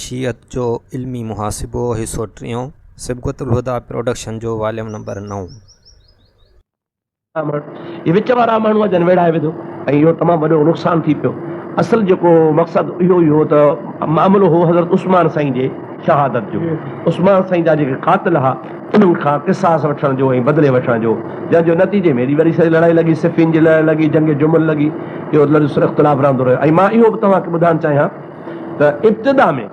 شيعت جو علمي محاسبو حصو ٽيون، صبغت الهديٰ پروڊڪشن جو واليم نمبر نو. هي وچ وارا ماڻهو جن ويڙهائي وڌو ۽ اهو تمام وڏو نقصان ٿي پيو. اصل جيڪو مقصد اهو ئي هو ته معاملو هو حضرت عثمان سائين جي شهادت جو. عثمان سائين جا جيڪي قاتل ها انهن کان قصاص وٺڻ جو ۽ بدلي وٺڻ جو جنهن جو نتيجي ۾ ايڏي وڏي ساري لڙائي لڳي صفين جي لڙائي لڳي جنگ جمل لڳي اهو اختلاف رهندو رهيو ۽ مان اهو به توهان کي ٻڌائڻ چاهيان ته ابتدا ۾.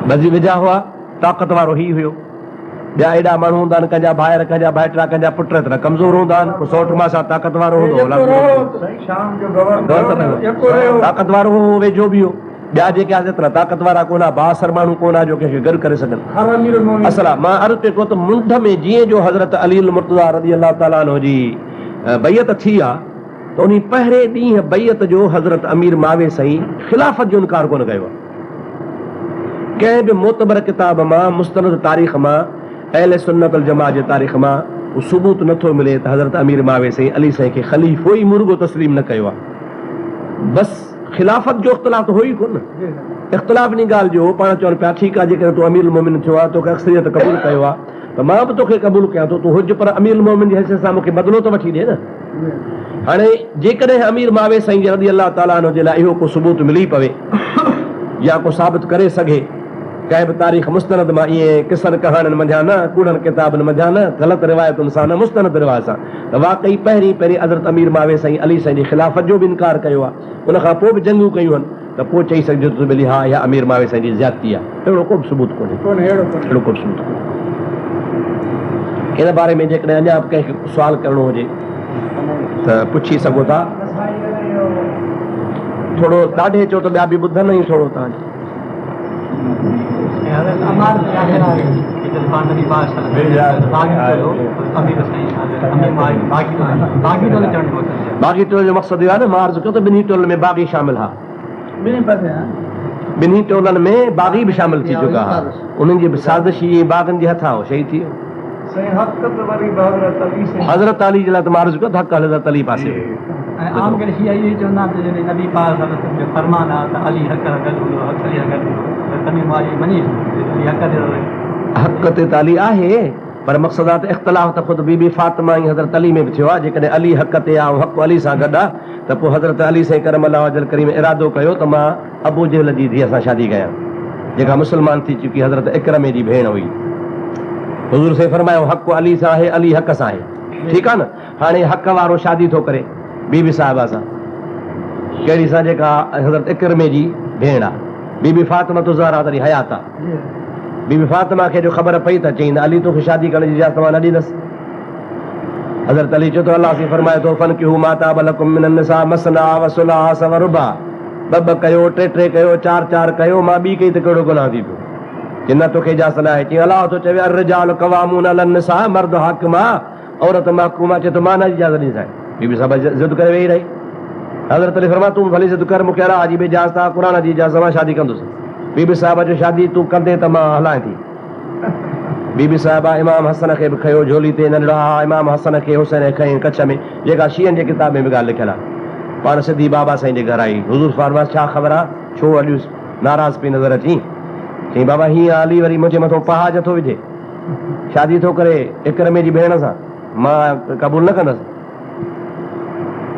بعضي ويجها هئا، طاقت وارو هي هيو. ٻيا ايڏا ماڻهو هوندا آهن، ڪنهن جا ڀائر، ڪنهن جا ڀائٽا، ڪنهن جا پٽ ايترا ڪمزور هوندا آهن، ڪو سئوٽ ماسا طاقت وارو هوندو هو. طاقت وارو هو، هو ويجهو به هو. ٻيا جيڪي آهن ايترا طاقت وارا ڪونه ها، بااثر ماڻهو ڪونه ها جو ڪنهن کي گڏ ڪري سگهن. اصل مان عرض پئي ڪيو ته منڍ ۾ جيئن جو حضرت علي المرتضيٰ رضي الله تعالٰي عنه جي بيعت ٿي آ ته انهي پهرين ڏينهن بيعت جو حضرت امير معاويه سائين خلافت جو انڪار ڪونه ڪيو آ. ڪنهن به معتبر ڪتاب مان مستند تاريخ مان اهل سنت الجماعت جي تاريخ مان اهو ثبوت نه ٿو ملي ته حضرت امير معاويه سائين علي سائين کي خليفو ئي مرڳو تسليم نه ڪيو آ. بس خلافت جو اختلاف ته هو ئي ڪونه. اختلاف انهي ڳالهه جو هو پاڻ چون پيا ٺيڪ آ جيڪڏهن تون امير المومنين ٿيو آ توکي اڪثريت قبول ڪيو آ. ته مان به توکي قبول ڪيان ٿو، تون هج پر امير المومنين جي حيثيت سان مون کي بدلو ته وٺي ڏي نه. هاڻي جيڪڏهن امير معاويه سائين جي رضي الله تعالٰي عنه جي لاء اهو ڪو ثبوت ملي پوي يا ڪو ثابت ڪري سگهي، ڪنهن به تاريخ مستند مان ائين قصن ڪهاڻين منجهان نه، ڪوڙن ڪتابن منجهان نه، غلط روايتن سان نه، مستند روايت سان ته واقعي پهرين پهرين حضرت امير معاويه سائين علي سائين جي خلافت جو به انڪار ڪيو آهي، ان کان پوء به جنگون ڪيون هن. ته پوء چئي سگهجي ٿو ته ٻيلي ها اها امير معاويه سائين جي زيادتي آهي. اهڙو ڪو به ثبوت ڪونهي. اهڙو ڪو به ثبوت ڪونهي. ان باري ۾ جيڪڏهن اڃا به ڪنهن کي سوال ڪرڻو هجي ته پڇي سگهو ٿا. ٿورو ڏاڍي چئو ته ٻيا به ٻڌن ۽ ٿورو تان. باغي ٽولي جو مقصد اهو آهي نه مان عرض ڪيو ته ٻنهي ٽولن ۾ باغي شامل ها. ٻنهي ٽولن ۾ باغي به شامل ٿي چڪا ها. انهن جي به سازش ۽ باغين جي هٿان هو شهيد ٿي ويو. حضرت علي جي لاء ته مان عرض ڪيو ته حق حضرت علي پاسي هو. حق تي ته علي آهي پر مقصد آهي ته اختلاف ته خود بي بي فاطمه ۽ حضرت علي ۾ به ٿيو آهي جيڪڏهن علي حق تي آهي ۽ حق علي سان گڏ آهي ته پوء حضرت علي سائين ڪرم الله وجه الڪريم ارادو ڪيو ته مان ابو جهل جي ڌيء سان شادي ڪيان جيڪا مسلمان ٿي چڪي حضرت عڪرمي جي ڀيڻ هئي. حضور سائين فرمايو حق علي سان آهي علي حق سان آهي. ٺيڪ آهي نه هاڻي حق وارو شادي ٿو ڪري بي بي صاحبه سان ڪهڙي سان جيڪا حضرت عڪرمي جي ڀيڻ آهي. بي بي فاطمه الزهرا تڏهن حيات آهي. بي بي فاطمه کي جو خبر پئي ته چيائين علي توکي شادي ڪرڻ جي اجازت مان نه ڏيندس. حضرت علي چيو ته الله سائين فرمائي ٿو، فانڪحوا ما طاب لڪم من النساء مثنيٰ وثلاث ورباع ٻه ٻه ڪيو، ٽي ٽي ڪيو، چار چار ڪيو، مان ٻي ڪئي ته ڪهڙو گناهه ٿي پيو؟ چي نه توکي اجازت ناهي. چيائين الله ٿو چوي الرجال قوامون علي النساء مرد حاڪم آ، عورت محڪوم آ، چي ٿو مان نه اجازت ڏينديسانء. بي بي صاحبه ضد ڪري ويهي رهي. حضرت علي فرمايو تون ڀلي ضد ڪر مون کي الله جي به اجازت آ، قرآن جي اجازت آ، مان شادي ڪندس. بي بي صاحبه چيو شادي تون ڪندين ته مان هلان ٿي. بي بي صاحبه امام حسن کي به کنيو جهولي تي ننڍڙا ها امام حسن کي حسين کي کنئين ڪڇ ۾ جيڪا شيعن جي ڪتاب ۾ به ڳالهه لکيل آ پاڻ سڌي بابا سائين جي گهر آئي حضور فرمايس ڇا خبر آ ڇو اڄ ناراض پئي نظر اچين چيائين بابا هيئن علي وري منهنجي مٿو پهاج ٿو وجهي شادي ٿو ڪري عڪرمي جي ڀيڻ سان مان قبول نه ڪندس.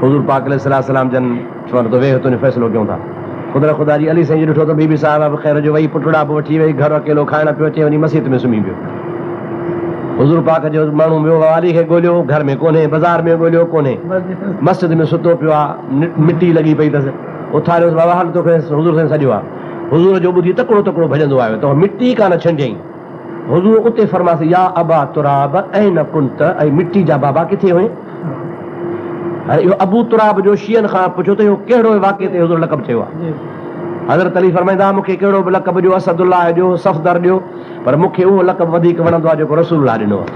حضور پاڪ عليه الصلوة والسلام جن چون ته ويهه تنهنجو فيصلو ڪيون ٿا. قدرت خدا جي علي سائين جو ڏٺو ته بي بي صاحبه به خير جو وئي پٽڙا به وٺي وئي گهر اڪيلو کائڻ پيو اچي وڃي مسيت ۾ سمهي پيو. حضور پاڪ جو ماڻهو ويو علي کي ڳوليو گهر ۾ ڪونهي بزار ۾ ڳوليو ڪونهي مسجد ۾ ستو پيو آ مٽي لڳي پئي اٿس اٿاريوس بابا هل توکي حضور سائين سڏيو آ. حضور جو ٻڌي تڪڙو تڪڙو ڀڄندو آيو ته مٽي ڪانه ڇنڊيائين. حضور اتي فرمايس، يا ابا تراب اين ڪنت، اي مٽي جا بابا ڪٿي هئين؟ هاڻي اهو ابو تراب جو شيعن کان پڇيو ته اهو ڪهڙو واقعي تي حضور لقب چيو آهي؟ حضرت علي فرمائيندا مون کي ڪهڙو به لقب ڏيو، اسد الله ڏيو، صفدر ڏيو، پر مون کي اهو لقب وڌيڪ وڻندو آهي جيڪو رسول الله ڏنو آهي.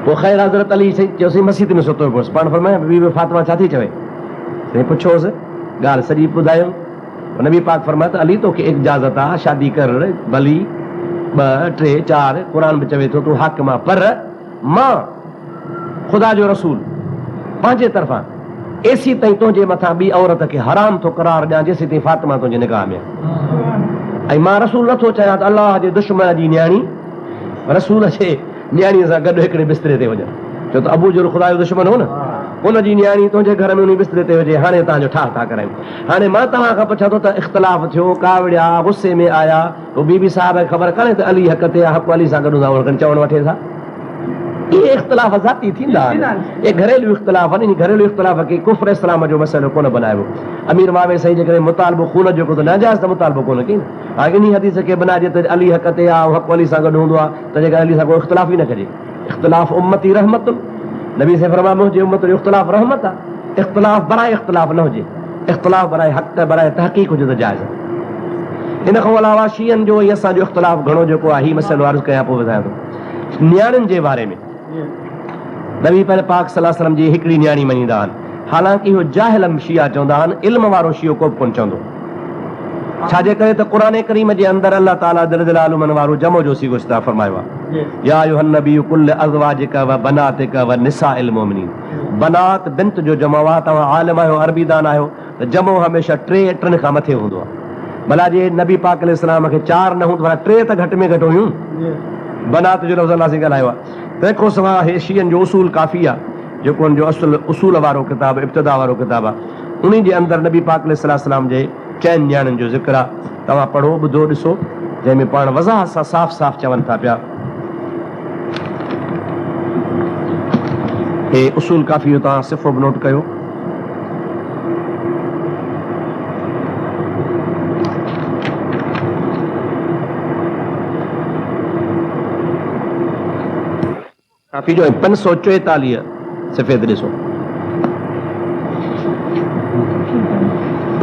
پوء خير حضرت علي سائين چيو سائين مسيت ۾ ستو پيو هوس، پاڻ فرمايو بي بي فاطمه ڇا ٿي چوي؟ سائين پڇيوس، ڳالهه سڄي ٻڌايم. نبي پاڪ فرمايو ته علي توکي اجازت آ شادي ڪر ڀلي ٻه ٽي چار قرآن به چوي ٿو تون حاڪم آ پر مان خدا جو رسول پنهنجي طرفان ايسين تائين تنهنجي مٿان ٻي عورت کي حرام ٿو قرار ڏيان جيسين تائين فاطمه تنهنجي نڪاح ۾ آهي ۽ مان رسول نٿو چاهيان ته الله جي دشمن جي نياڻي رسول جي نياڻيء سان گڏ هڪڙي بستري تي هجن ڇو ته ابو جهل خدا جو دشمن هو نه ان جي نياڻي تنهنجي گهر ۾ انهي بستري تي هجي هاڻي توهان جو ٺاهه ٿا ڪرايون هاڻي مان توهان کان پڇان ٿو ته اختلاف ٿيو ڪاوڙيا غصي ۾ آيا پوء بي بي صاحب کي خبر ڪانهي ته علي حق تي آهي حق علي سان گڏ هوندا اهي چوڻ وٺي ٿا. اهي اختلاف ذاتي ٿيندا آهن. اهي گهريلو اختلاف آهن. انهي گهريلو اختلاف کي ڪفر اسلام جو مسئلو ڪونه بنائبو. امير معاويه سائين جيڪڏهن مطالبو خون جو ڪيو ته ناجائز ته مطالبو ڪونه ڪئي نه. هاڻي انهي حديث کي بنائجي ته علي حق تي آهي ۽ حق علي سان گڏ هوندو آهي ته جيڪڏهن علي سان ڪو اختلاف ئي نه ڪجي. اختلاف امتي رحمت. نبي سائين فرمايو منهنجي امت جو اختلاف رحمت آهي. اختلاف براء اختلاف نه هجي. اختلاف براء حق براء تحقيق هجي ته جائز آهي. ان کان علاوه شيعن جو ۽ اسان جو اختلاف گهڻو جيڪو آهي هي مسئلو عرض ڪيان پوء ٻڌايان ٿو. نياڻين جي باري ۾ نبي پاڪ صلي الله عليه وسلم جي هڪڙي نياڻي مڃيندا آهن حالانڪ اهو جاهل شيعا چوندا آهن علم وارو شيعو ڪو به ڪونه چوندو ڇا جي ڪري ته قرآن ڪريم جي اندر الله تعالي جل جلاله من وارو جمع جو صيغو استعمال فرمايو آهي يا ايها النبي قل لازواجك وبناتك ونساء المؤمنين بنات بنت جو جمع آهي توهان عالم آهيو عربي دان آهيو ته جمع هميشه ٽي ٽن کان مٿي هوندو آهي. ڀلا جي نبي پاڪ عليه السلام کي چار نه هوند ڀلا ٽي ته گهٽ ۾ گهٽ هيون. بنات جو لفظ الله سائين ڳالهايو آهي. تنهن کان سواء هي شيعن جو اصول ڪافي آهي جيڪو ان جو اصل اصول وارو ڪتاب ابتدا وارو ڪتاب آهي. انهي جي اندر نبي پاڪ عليه السلام جي چئن نياڻين جو ذڪر آهي. توهان پڙهو ٻڌو ڏسو جنهن ۾ پاڻ وضاحت سان صاف صاف چون ٿا پيا. هي اصول ڪافي جو توهان صفحو به نوٽ ڪيو. ڪافي جو ۽ 544 صفحي تي ڏسو.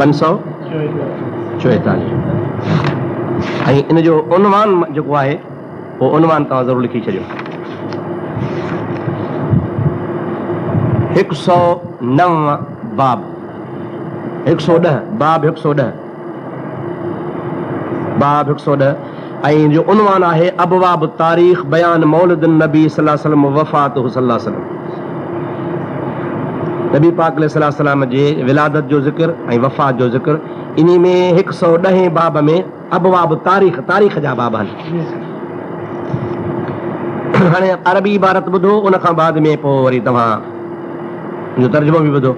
544 ۽ ان جو عنوان جيڪو آهي اهو عنوان توهان ضرور لکي ڇڏيو. هڪ سؤ نو باب هڪ سؤ ڏهه باب هڪ سؤ ڏهه باب هڪ سؤ ڏهه ۽ ان جو عنوان آهي ابواب التاريخ بيان مولد النبي صلي الله عليه وسلم ووفاته صلي الله عليه وسلم نبي پاڪ عليه الصلوة والسلام جي ولادت جو ذڪر ۽ وفات جو ذڪر انهي ۾ هڪ سؤ ڏهين باب ۾ ابواب التاريخ تاريخ جا باب آهن. هاڻي عربي عبارت ٻڌو ان کان بعد ۾ پوء وري توهان ان جو ترجمو به ٻڌو.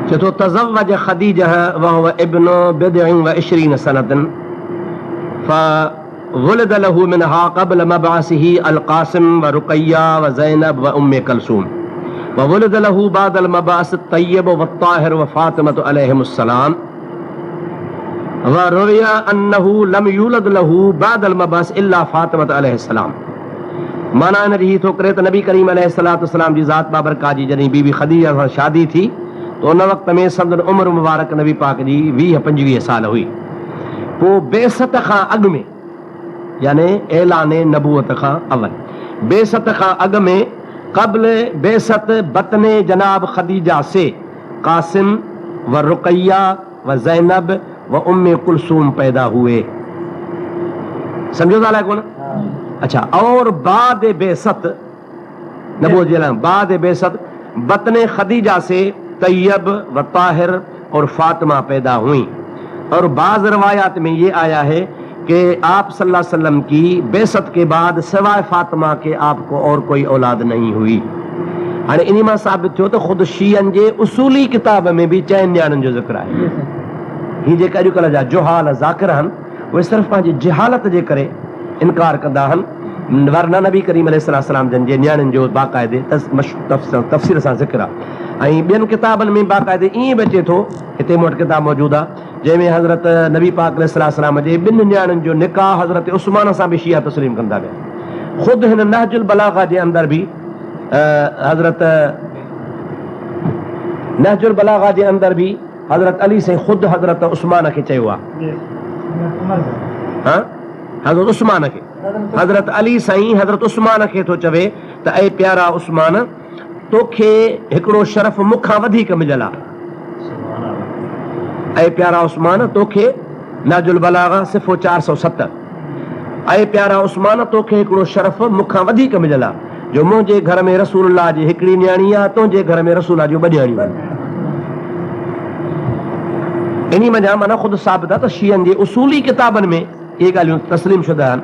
چئي ٿو تزوج خديجه وهو ابن بضع وعشرين سنة فولد له منها قبل مبعثه القاسم ورقيه وزينب وام كلثوم وولد له بعد المبعث الطيب والطاهر وفاطمة عليهم السلام وروي انه لم يولد له بعد المبعث الا فاطمة عليه السلام معنيٰ ان جي هي ٿو ڪري ته نبي ڪريم عليه الصلوة والسلام جي ذات بابرڪات جي جڏهن بي بي خديجه سان شادي ٿي ته ان وقت ۾ سندن عمر مبارڪ نبي پاڪ جي ويهه پنجويهه سال هئي پوء بعثت کان اڳ ۾ يعني اعلان نبوت کان اول بعثت کان اڳ ۾ قبل بعثت بطن جناب خديجه سي قاسم و رقيه و زينب و ام کلثوم پيدا هئي سمجهو ٿا الائي ڪونه اڇا اور بعد بعثت نبوت جي اعلان بعد بعثت بطن خديجه سي طيب و طاهر اور فاطمه پيدا هئي اور بعض روايات ۾ يه آيا هي ڪه آپ صلي الله عليه وسلم ڪي بعثت ڪي بعد سواء فاطمه ڪي آپ ڪو اور ڪوئي اولاد نهين هئي. هاڻي انهي مان ثابت ٿيو ته خود شيعن جي اصولي ڪتاب ۾ به چئن نياڻين جو ذڪر آهي. هي جيڪي اڄڪلهه جا جهال ذاڪر آهن اهي صرف پنهنجي جهالت جي ڪري انڪار ڪندا آهن ورنه نبي ڪريم عليه الصلوة والسلام جن جي نياڻين جو باقاعدي تفصيل سان ذڪر آهي ۽ ٻين ڪتابن ۾ باقاعدي ائين به اچي ٿو هتي مون وٽ ڪتاب موجود آهي جنهن ۾ حضرت نبي پاڪ عليه الصلوة والسلام جي ٻن نياڻين جو نڪاح حضرت عثمان سان به شيعا تسليم ڪن ٿا پيا. خود هن نهج البلاغه جي اندر به حضرت نهج البلاغه جي اندر به حضرت علي سائين خود حضرت عثمان کي چيو آهي. ها حضرت عثمان کي حضرت علي سائين حضرت عثمان کي ٿو چوي ته اي پيارا عثمان توکي هڪڙو شرف مون کان وڌيڪ مليل آهي. اي پيارا عثمان! توکي، نهج البلاغه، صفحو 407. اي پيارا عثمان! توکي هڪڙو شرف مون کان وڌيڪ مليل آهي. جو منهنجي گهر ۾ رسول الله جي هڪڙي نياڻي آ، تنهنجي گهر ۾ رسول الله جون ٻه نياڻيون آهن. انهي منجهان معنيٰ خود ثابت آ ته شيعن جي اصولي ڪتابن ۾ اهي ڳالهيون تسليم شده آهن.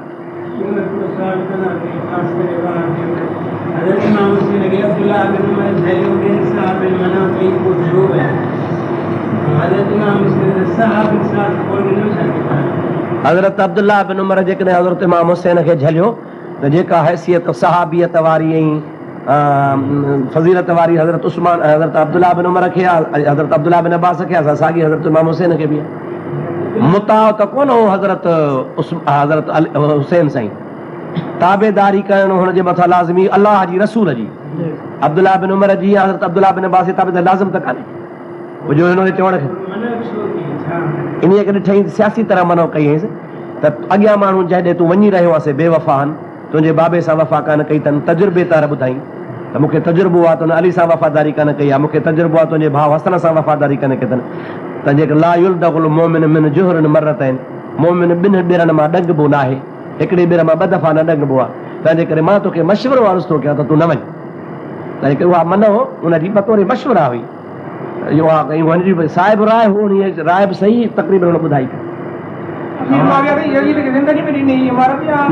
حضرت عبدالله بن عمر جيڪڏهن حضرت امام حسين کي جهليو ته جيڪا حيثيت صحابيت واري ۽ فضيلت واري حضرت عثمان ۽ حضرت عبدالله بن عمر کي آهي ۽ حضرت عبدالله بن عباس کي آهي سا ساڳي حضرت امام حسين کي به آهي. متاع ته ڪونه هو حضرت حضرت حسين سائين تابعداري ڪرڻ هن جي مٿان لازمي الله جي رسول جي عبدالله بن عمر جي يا حضرت عبدالله بن عباس جي تابعداري لازم ته ڪانهي جو هن جي چوڻ کي انهيء کي ڏٺائين سياسي طرح منع ڪئي هئس ته اڳيان ماڻهو جنهن ڏي تون وڃي رهيو آهين سي بي وفا آهن، تنهنجي بابي سان وفا ڪانه ڪئي اٿن، تجربي طهر ٻڌائين ته مون کي تجربو آهي ته هن علي سان وفاداري ڪانه ڪئي آهي، مون کي تجربو آهي تنهنجي ڀاء حسن سان وفاداري ڪانه ڪئي اٿن، تنهنجي ڪري لا يلدغ المؤمن من جحر مرتين مؤمن ٻن ٻرن مان ڏنگبو ناهي، هڪڙي ٻر مان ٻه دفعا نه ڏنگبو آهي، تنهنجي ڪري مان توکي مشورو عرض ٿو ڪيان ته تون نه وڃ. تنهنجي ڪري اها منع ان جي بطور مشوره هئي. صاحب راء هو انهيء راء به صحيح تقريبن هن ٻڌائي ته.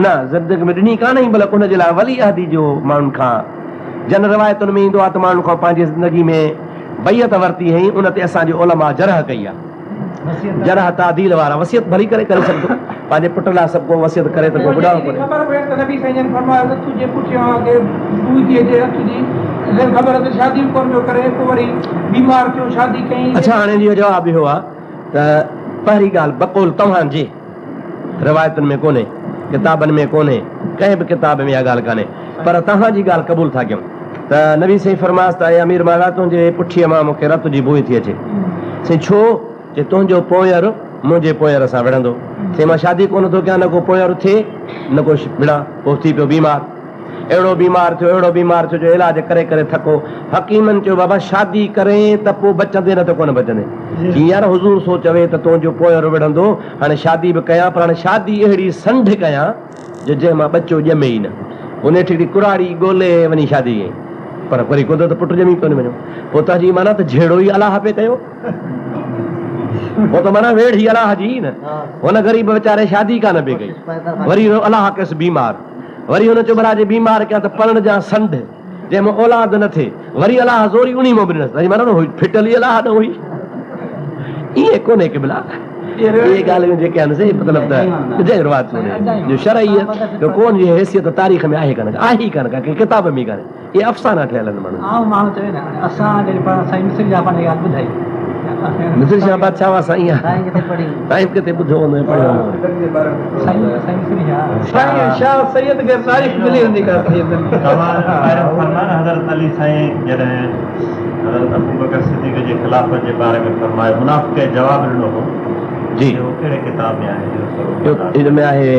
نه زندگي ۾ ڏني ڪانه هئي بلڪ ان جي لاء ولي عهدي جو ماڻهن کان جن روايتن ۾ ايندو آهي ته ماڻهن کان پنهنجي زندگي ۾ بيعت ورتي هئي ان تي اسان جي علماء جرح ڪئي آهي. جرح تعديل وارا وصيت ڀلي ڪري ڪري سگهندو پنهنجي پٽ لاء سڀ ڪو وصيت ڪري ته ڪو ٻڏائو ڪونهي. خبر پيس ته نبي سائين جن فرمايو ته تنهنجي پٺيان کي بوء ٿي اچي رت جي جن خبر ته شادي به ڪونه پيو ڪري پوء وري بيمار ٿيو شادي ڪيائين. اڇا هاڻي ان جو جواب اهو آهي ته پهرين ڳالهه بقول توهان جي روايتن ۾ ڪونهي ڪتابن ۾ ڪونهي ڪنهن به ڪتاب ۾ اها ڳالهه ڪانهي پر توهان جي ڳالهه قبول ٿا ڪيون ته نبي سائين فرمايس ته اي امير معاويه تنهنجي پٺيء مان مون کي رت جي بوء ٿي اچي. سائين ڇو؟ چي تنهنجو پوئر منهنجي پوئر سان وڙهندو. سائين مان شادي ڪونه ٿو ڪيان نه ڪو پوئر ٿئي نه ڪو وڙهان. پوء ٿي پيو بيمار. اهڙو بيمار ٿيو اهڙو بيمار ٿيو جو علاج ڪري ڪري ٿڪو. حڪيمن چيو بابا شادي ڪرين ته پوء بچندين نه ته ڪونه بچندين. چي يار حضور سو چوي ته تنهنجو پوئر وڙهندو هاڻي شادي به ڪيان پر هاڻي شادي اهڙي سنڍ ڪيان جو جنهن مان ٻچو ڄمي ئي نه. پوء نيٺ هڪڙي ڪراڙي ڳولي وڃي شادي ڪيائين. پر وري قدرت پٽ ڄمي پيو وڃو. پوء تنهنجي معنيٰ ته جهيڙو ئي الله پئي ڪيو. پوء ته معنيٰ ويڙهه ئي الله جي نه. هن غريب ويچاري شادي ڪانه پئي ڪئي. وري الله ڪيس بيمار. وري هن چيو ڀلا جي بيمار ڪيان ته پرڻجان سنڍ، جنهن مان اولاد نه ٿئي. وري الله زوري انهي مان به ڏنس. تنهنجي معنيٰ ته ڦٽل ئي الله ڏانهن هئي. ائين ڪونهي قبلا. اهي ڳالهيون جيڪي آهن سي مطلب ته اجايو رواج ڪونهي جو شرعي جو ڪون جي حيثيت تاريخ ۾ آهي ڪانه آهي ئي ڪانه ڪا ڪنهن ڪتاب ۾ ئي ڪانهي اهي افسانا ٺهيل آهن ماڻهن جا. عام ماڻهو چوي نه هاڻي اسان جڏهن پاڻ سائين مصري شاهه پنهنجي ڳالهه ٻڌائي مصري شاهه بادشاهه هئا سائين سائين ڪٿي پڙهي سائين به ڪٿي ٻڌو هوندو ۽ پڙهيو هوندو. سائين سائين مصري شاهه. سائين شاهه سيد کي تاريخ ملي هوندي ڪا سيدن کي. توهان پهريون فرمايو نه حضرت علي سائين جڏهن حضرت ابوبڪر صديق جي خلافت جي باري ۾ فرمايو منافق کي جواب ڏنو هو جي اهو ڪهڙي ڪتاب ۾ آهي اهو اهو ان ۾ آهي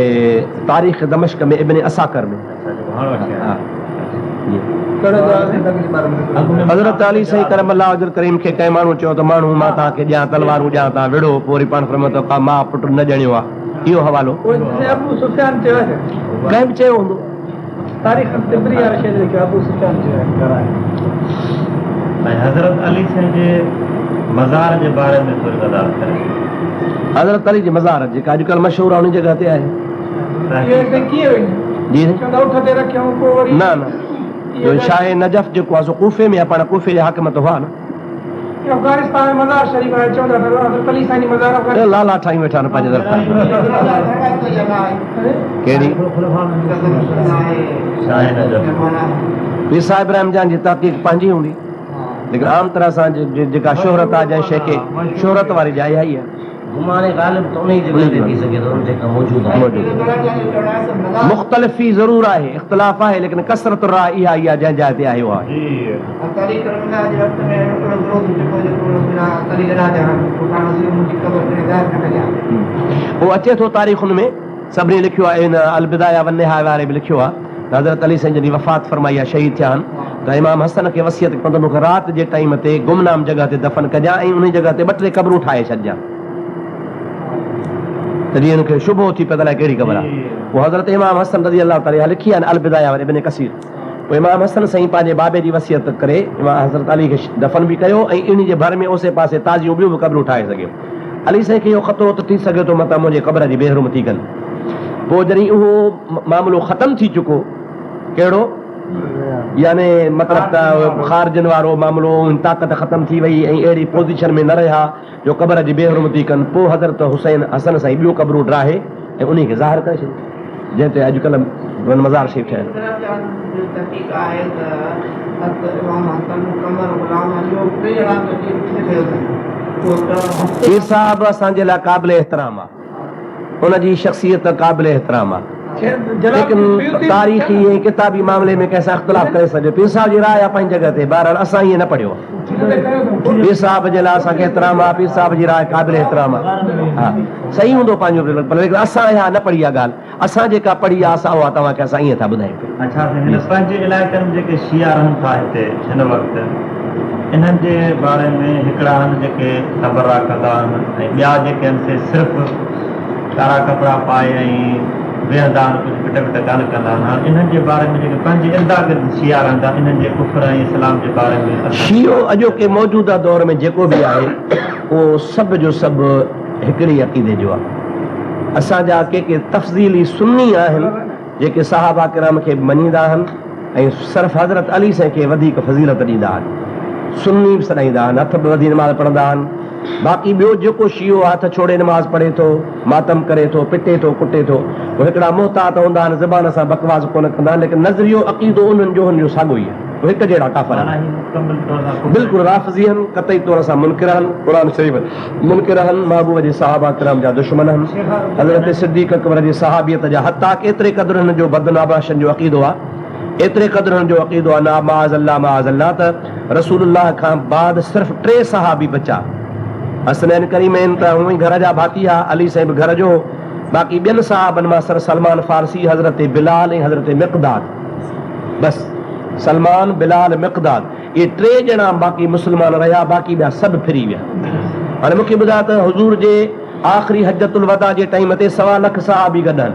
تاريخ دمشق ۾ ابن عساڪر ۾. اڇا جيڪو هاڻوڪي آهي. جي. ڪهڙو جواب آهي؟ حضرت علي سائين ڪرم الله وجه الڪريم کي ڪنهن ماڻهو چيو ته ماڻهو مان توهان کي ڏيان تلوارون ڏيان توهان وڙهو پوء وري پاڻ فرمايو ته ڪا ماء پٽ نه ڄڻيو آهي اهو حوالو اهو ابو سفيان چيو آهي. ڪنهن به چيو هوندو. تاريخ طبري واري شيء لکيو ابو سفيان چيو آهي. ۽ حضرت علي سائين جي مزار جي باري ۾ ٿوري وضاحت ڪريو. حضرت علي جي مزار جيڪا اڄڪلهه مشهور آهي ان جڳهه تي آهي. جي نه نه شاهه نجف جيڪو آهي سو ڪوفي ۾ آهي پاڻ ڪوفي جا حاڪم ته هئا نه. لالا ٺاهيون ويٺا آهن پنهنجي طرف کان. ڪهڙي؟ پير صاحب ابراهيم جان جي تحقيق پنهنجي هوندي ليڪن عام طرح سان جيڪا شهرت آهي جنهن شيء کي شهرت واري جاء اها ئي آهي. گمان غالب ته انهيء جڳهه تي ٿي سگهي ٿو جيڪا موجود آهي. مختلفي ضرور آهي، اختلاف آهي، ليڪن ڪثرت الراء اها ئي آهي جنهن جاء تي آهي اها آهي. اهو اچي ٿو تاريخن ۾، سڀني لکيو آهي، ان البدايه والنهايه واري به لکيو آهي ته حضرت علي سائين جڏهن وفات فرمائي آهي شهيد ٿيا آهن ته امام حسن کي وصيت ڪيو ته مون کي رات جي ٽائيم تي گمنام جڳهه تي دفن ڪجان ۽ انهي جڳهه تي ٻه ٽي قبرون ٺاهي ڇڏجان ته جيئن هن کي شبهو ٿي پئي ته الائي ڪهڙي قبر آهي. پوء حضرت امام حسن رضي الله تعالٰي اها لکي آهي البدايه واري ابن ڪثير. پوء امام حسن سائين پنهنجي بابي جي وصيت ڪري امام حضرت علي کي دفن به ڪيو ۽ انهي جي ڀر ۾ اوسي پاسي تازيون ٻيون به قبرون ٺاهي سگهيو. علي سائين کي اهو خطرو ته ٿي سگهيو ٿو متان منهنجي قبر جي بي حرمتي ڪن. پوء جڏهن اهو معاملو ختم ٿي چڪو، ڪهڙو؟ يعني مطلب ته خارجين وارو معاملو، طاقت ختم ٿي وئي ۽ اهڙي پوزيشن ۾ نه رهيا جو قبر جي بي حرمتي ڪن، پوء حضرت حسين حسن سائين ٻيون قبرون ڊاهي ۽ انهي کي ظاهر ڪري ڇڏيو، جنهن تي اڄڪلهه وڃ مزار شريف ٺهيل. هن طرح جا تحقيق آهي ته حضرت امام حسن، قمر، غلام علي اهي ٽي ڄڻا گڏجي ڪٿي ٺهيو اٿن. پوء ته هفتي پير صاحب اسان جي لاء قابل احترام آ. ان جي شخصيت قابل احترام آ. ليڪن تاريخي ۽ ڪتابي معاملي ۾ ڪنهن سان اختلاف ڪري سگهجي. پير صاحب جي راء آ پنهنجي جڳهه تي. بهرحال اسان ائين نه پڙهيو آ. پير صاحب جي لاء اسان کي احترام آ. پير صاحب جي راء قابل احترام آ. ها صحيح هوندو پنهنجو پر ليڪن اسان اها نه پڙهي آ ڳالهه. اسان جيڪا پڙهي آ اسان اها توهان کي اسان ائين ٿا ٻڌايون پيا. اڇا سائين هن پنهنجي علائقن ۾ جيڪي شيعا رهن ٿا هتي هن وقت انهن جي باري ۾ هڪڙا آهن جيڪي تبرا ڪندا آهن ۽ ٻيا جيڪي آهن سي صرف ڪارا ڪپڙا پائي ۽ ويهندا آهن ڪجهه پٽ وٽ ڪانه ڪندا آهن هاڻ انهن جي باري ۾ جيڪي پنهنجي ارداگرد شيعا رهن ٿا انهن جي ڪفر ۽ اسلام جي باري ۾ اسان کي شيعو اڄوڪي موجوده دور ۾ جيڪو به آهي اهو سڀ جو سڀ هڪڙي عقيدي جو آهي. اسان جا ڪي ڪي تفضيلي سني آهن جيڪي صحابه ڪرام کي به مڃيندا آهن ۽ صرف حضرت علي سائين کي وڌيڪ فضيلت ڏيندا آهن. سني به سڏائيندا آهن، هٿ به ٻڌي نماز پڙهندا آهن. باقي ٻيو جيڪو شيعو هٿ ڇوڙي نماز پڙهي ٿو، ماتم ڪري ٿو، پٽي ٿو، ڪٽي ٿو، اهي هڪڙا محتاط هوندا آهن، زبان سان بڪواس ڪونه ڪندا آهن، ليڪن نظريو عقيدو انهن جو هنن جو ساڳيو ئي آهي. اهي هڪ جهڙا ڪافر آهن. بلڪل رافضي آهن، قطعي طور سان منڪر آهن، قرآن شريف منڪر آهن، محبوب جي صحابه ڪرام جا دشمن آهن، حضرت صديق اڪبر جي صحابيت جا حتيٰ ڪه ايتري قدر هنن جو بدناباشن جو عقيدو آهي، ايتري قدر هنن جو عقيدو آهي نا معاذ الله معاذ الله ته رسول الله کان بعد صرف ٽي صحابي بچا، حسنين ڪريمين ته هونئن ئي گهر جا ڀاتي ها، علي سائين به گهر جو هو، باقي ٻين صحابن مان سر سلمان فارسي، حضرت بلال ۽ حضرت مقداد بس، سلمان، بلال، مقداد. اهي ٽي ڄڻا باقي مسلمان رهيا، باقي ٻيا سڀ ڦري ويا. هاڻي مون کي ٻڌاء ته حضور جي آخري حجة الوداع جي ٽائيم تي سوا لک صحابي گڏ آهن،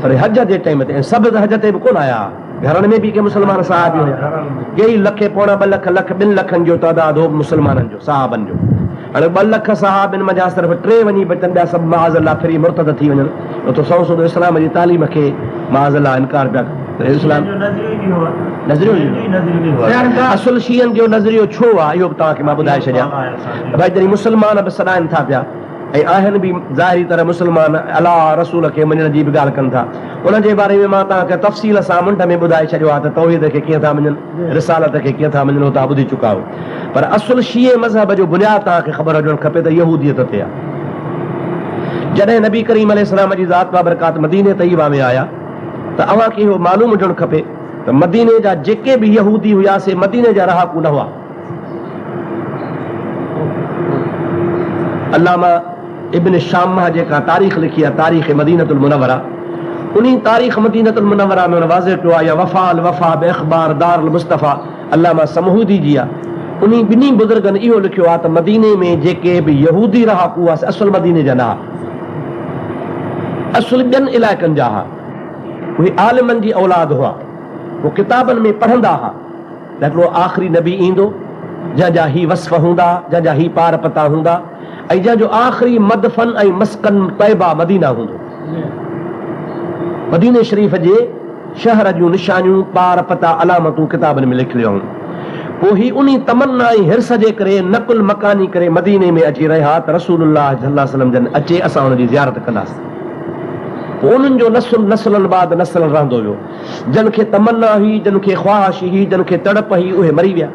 پر حج جي ٽائيم تي ۽ سڀ ته حج تي به ڪونه آيا ها، گهرن ۾ به ڪي مسلمان صحابي هيا، ڪيئي لکين پوڻا ٻه لک، لک ٻن لکن جو تعداد هو مسلمانن جو، صحابن جو. هاڻي ٻه لک صحابين منجهان صرف ٽي وڃي بچن، ٻيا سڀ معاذ الله ڦري مرتد ٿي وڃن، ته سنئون سڌو اسلام جي تعليم کي معاذ الله انڪار پيا ڪن. شيعن جو نظريو ئي اهو آهي. نظريو اهو آهي. اصل شيعن جو نظريو ڇو آهي اهو به توهان کي مان ٻڌائي ڇڏيان. ڀائي جڏهن مسلمان به سڏائن ٿا پيا ۽ آهن به ظاهري طرح مسلمان الله رسول کي مڃڻ جي به ڳالهه ڪن ٿا ان جي باري ۾ مان توهان کي تفصيل سان منڍ ۾ ٻڌائي ڇڏيو آهي ته توحيد کي ڪيئن ٿا مڃن رسالت کي ڪيئن ٿا مڃن اهو توهان ٻڌي چڪا آهيو پر اصل شيعي مذهب جو بنياد توهان کي خبر هجڻ کپي ته يهوديت تي آهي جڏهن نبي ڪريم عليه السلام جي ذات بابرڪات مديني طيبه ۾ آيا ته اوهان کي اهو معلوم هجڻ کپي ته مديني جا جيڪي به يهودي هيا سي مديني جا رهاڪو نه هئا. علامه ابن شامه جيڪا تاريخ لکي آهي تاريخ مدينة المنوره انهي تاريخ مدينة المنوره ۾ هن واضح ڪيو آهي يا وفا الوفا باخبار دار المصطفيٰ علامه سمهودي جي آهي انهي ٻنهي بزرگن اهو لکيو آهي ته مديني ۾ جيڪي به يهودي رهاڪو هئا سي اصل مديني جا نه هئا. اصل ٻين علائقن جا ها. اهي عالمن جي اولاد هئا. هو ڪتابن ۾ پڙهندا ها ته هڪڙو آخري نبي ايندو، جنهن جا هي وصف هوندا، جنهن جا هي پار پتا هوندا ۽ جنهن جو آخري مدفن ۽ مسڪن طيبه مدينه هوندو. مديني شريف جي شهر جون نشانيون، پار پتا، علامتون ڪتابن ۾ لکيل هيون. پوء هي انهي تمنا ۽ حرص جي ڪري نقل مڪاني ڪري مديني ۾ اچي رهيا ته رسول الله صلي الله عليه وسلم جن اچي اسان ان جي زيارت ڪنداسين. پوء انهن جو نسل نسلن بعد نسل رهندو ويو. جن کي تمنا هئي، جن کي خواهش هئي، جن کي تڙپ هئي اهي مري ويا.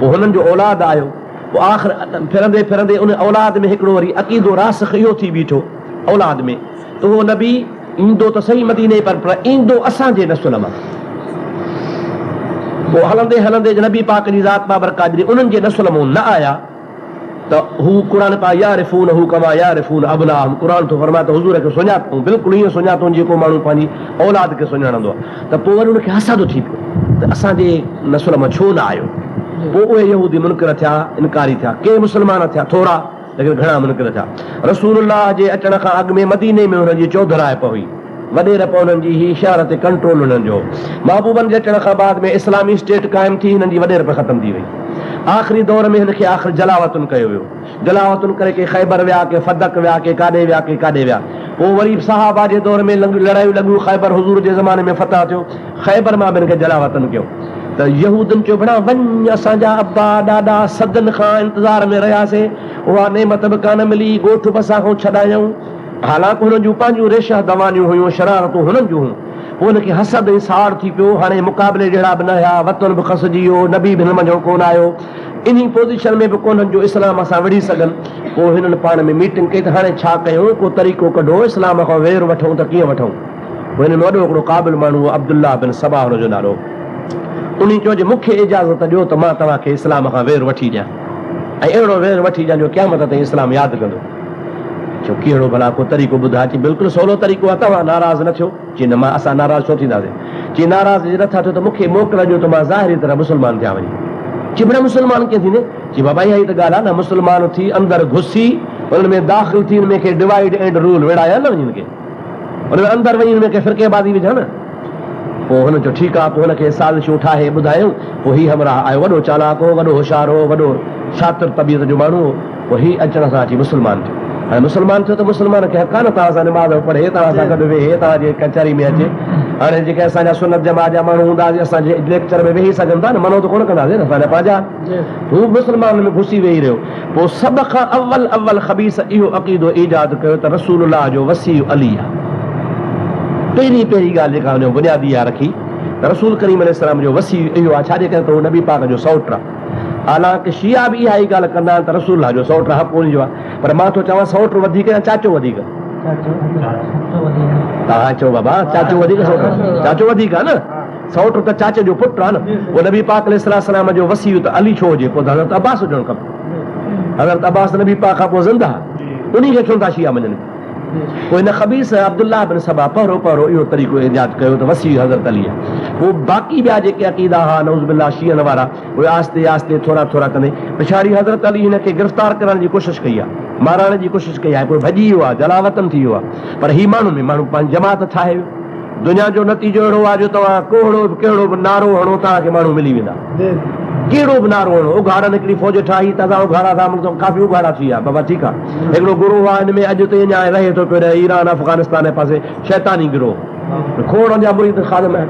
پوء هنن جو اولاد آيو. پوء آخر ڦرندي ڦرندي ان اولاد ۾ هڪڙو وري عقيدو راسخ اهو ٿي بيٺو اولاد ۾ ته اهو نبي ايندو ته سهي مديني پر پر ايندو اسان جي نسل مان. پوء هلندي هلندي نبي پاڪ جي ذات بابرڪات جڏهن انهن جي نسل مون نه آيا ته هو قرآن پاڪ يعرفونه ڪما يعرفون ابناءهم قرآن ٿو فرمائي ته حضور کي سڃاتئون بلڪل ائين سڃاتئون جيئن ڪو ماڻهو پنهنجي اولاد کي سڃاڻندو آهي ته پوء وري ان کي حسد ٿي پيو ته اسان جي نسل مان ڇو نه آيو. پوء اهي يهودي منڪر ٿيا، انڪاري ٿيا. ڪي مسلمان ٿيا، ٿورا، ليڪن گهڻا منڪر ٿيا. رسول الله جي اچڻ کان اڳ ۾ مديني ۾ هنن جي چوڌرائپ هئي. وڏيرپ انهن جي هئي، شهر تي ڪنٽرول انهن جو هو. محبوبن جي اچڻ کان بعد ۾ اسلامي اسٽيٽ قائم ٿي، هنن جي وڏيرپ ختم ٿي وئي. آخري دور ۾ هن کي آخر جلاوطن ڪيو ويو. جلاوطن ڪري ڪي خيبر ويا، ڪي فدڪ ويا، ڪي ڪاڏي ويا، ڪي ڪاڏي ويا. پوء وري صحابه جي دور ۾ لڙايون لڳيون، خيبر حضور جي زماني ۾ فتح ٿيو، خيبر مان به هن کي جلاوطن ڪيو ته يهودين چيو ڀيڻا وڃ اسان جا ابا ڏاڏا صدين کان انتظار ۾ رهياسين، اها نعمت به ڪانه ملي، ڳوٺ به اسان کان ڇڏايائون. حالانڪ هنن جون پنهنجون ريشه دوانيون هيون، شرارتون هنن جون هيون. پوء هن کي حسد ۽ ساڙ ٿي پيو. هاڻي مقابلي جهڙا به نه رهيا، وطن به کسجي ويو، نبي به هنن منجهان ڪونه آيو. انهي پوزيشن ۾ به ڪونهن جو اسلام سان وڙهي سگهن. پوء هنن پاڻ ۾ ميٽنگ ڪئي ته هاڻي ڇا ڪيون، ڪو طريقو ڪڍو، اسلام کان وير وٺون ته ڪيئن وٺون؟ پوء هنن ۾ وڏو هڪڙو قابل ماڻهو هو، عبدالله بن سبا هن جو نالو هو. انهي چيو جي مون کي اجازت ڏيو ته مان توهان کي اسلام کان وير وٺي ڏيان ۽ اهڙو وير وٺي ڏيان جو قيامت تائين اسلام ياد ڪندو. چيو ڪهڙو ڀلا ڪو طريقو ٻڌاء؟ چي بلڪل سولو طريقو آهي، توهان ناراض نه ٿيو. چي نه مان اسان ناراض ڇو ٿينداسين؟ چي ناراض جي نٿا ٿيو ته مون کي موڪل ڏيو ته مان ظاهري طرح مسلمان ٿيان وڃي. چي ڀلا مسلمان ڪيئن ٿيندين؟ چي بابا اها ئي ته ڳالهه آهي نه مسلمان ٿي اندر گهسي انهن ۾ داخل ٿي انهن کي ڊوائيڊ اينڊ رول وڙهايان نه وڃي انهن کي ان ۾ اندر وڃي انهن ۾ ڪي فرقي بازي وجهان نه. پوء هن چيو ٺيڪ آهي پوء هن کي سازشون ٺاهي ٻڌايائون پوء هي همراهه آيو وڏو چالاڪ هو وڏو هوشيار هو وڏو شاطر طبيعت جو ماڻهو هو. پوء هي اچڻ سان اچي مسلمان ٿيو. هاڻي مسلمان ٿيو ته مسلمان کي حق آهي نه توهان سان نماز به پڙهي، توهان سان گڏ ويهي، توهان جي ڪچهري ۾ اچي. هاڻي جيڪي اسان جا سنت جماعت جا ماڻهو هوندا سي اسان جي ليڪچر ۾ ويهي سگهن ٿا نه، منع ته ڪونه ڪنداسين نه، اسان جا پنهنجا. هو مسلمانن ۾ گهسي ويهي رهيو. پوء سڀ کان اول اول خبيث اهو عقيدو ايجاد ڪيو ته رسول الله جو وصي علي آهي. پهرين پهرين ڳالهه جيڪا هن بنيادي اها رکي ته رسول ڪريم عليه السلام جو وصي اهو آهي، ڇاجي ڪري ته هو نبي پاڪ جو سئوٽ آهي. حالانڪ شيعا به اها ئي ڳالهه ڪندا آهن ته رسول الله جو سئوٽ حق ان جو آهي پر مان ٿو چوان سئوٽ وڌيڪ يا چاچو وڌيڪ؟ توهان چئو بابا چاچو وڌيڪ سئوٽ چاچو وڌيڪ آهي نه سئوٽ ته چاچي جو پٽ آهي نه پوء نبي پاڪ عليه الصلوة والسلام جو وصي ته علي ڇو هجي پوء ته حضرت عباس هجڻ کپي حضرت عباس نبي پاڪ کان پوء زنده انهي کي ڇو نٿا شيعا مڃن؟ پوء هن خبيث عبدالله بن سبا پهرو پهرو اهو طريقو ايجاد ڪيو ته وصي حضرت علي آهي. پوء باقي ٻيا جيڪي عقيدا هئا نعوذ بالله شيعن وارا اهي آهستي آهستي ٿورا ٿورا ڪندي پڇاڙي حضرت علي هن کي گرفتار ڪرڻ جي ڪوشش ڪئي آهي، مارائڻ جي ڪوشش ڪئي آهي پوء ڀڄي ويو آهي جلاوطن ٿي ويو آهي پر هي ماڻهن ۾ ماڻهو پنهنجي جماعت ٺاهي ويو. دنيا جو نتيجو اهڙو آهي جو توهان ڪهڙو به ڪهڙو به نعرو هڻو توهان کي ماڻهو ملي ويندا. ڪهڙو به نعرو هڻو. اگهاڙن هڪڙي فوج ٺاهي ته اسان اگهاڙا ٿا ملڪ ڪافي اگهاڙا ٿي ويا بابا ٺيڪ آهي. هڪڙو گروهه آهي ان ۾ اڄ تائين اڃا رهي ٿو پيو ايران افغانستان جي پاسي شيطاني گروهه کوڙ ان جا مريد خادم آهن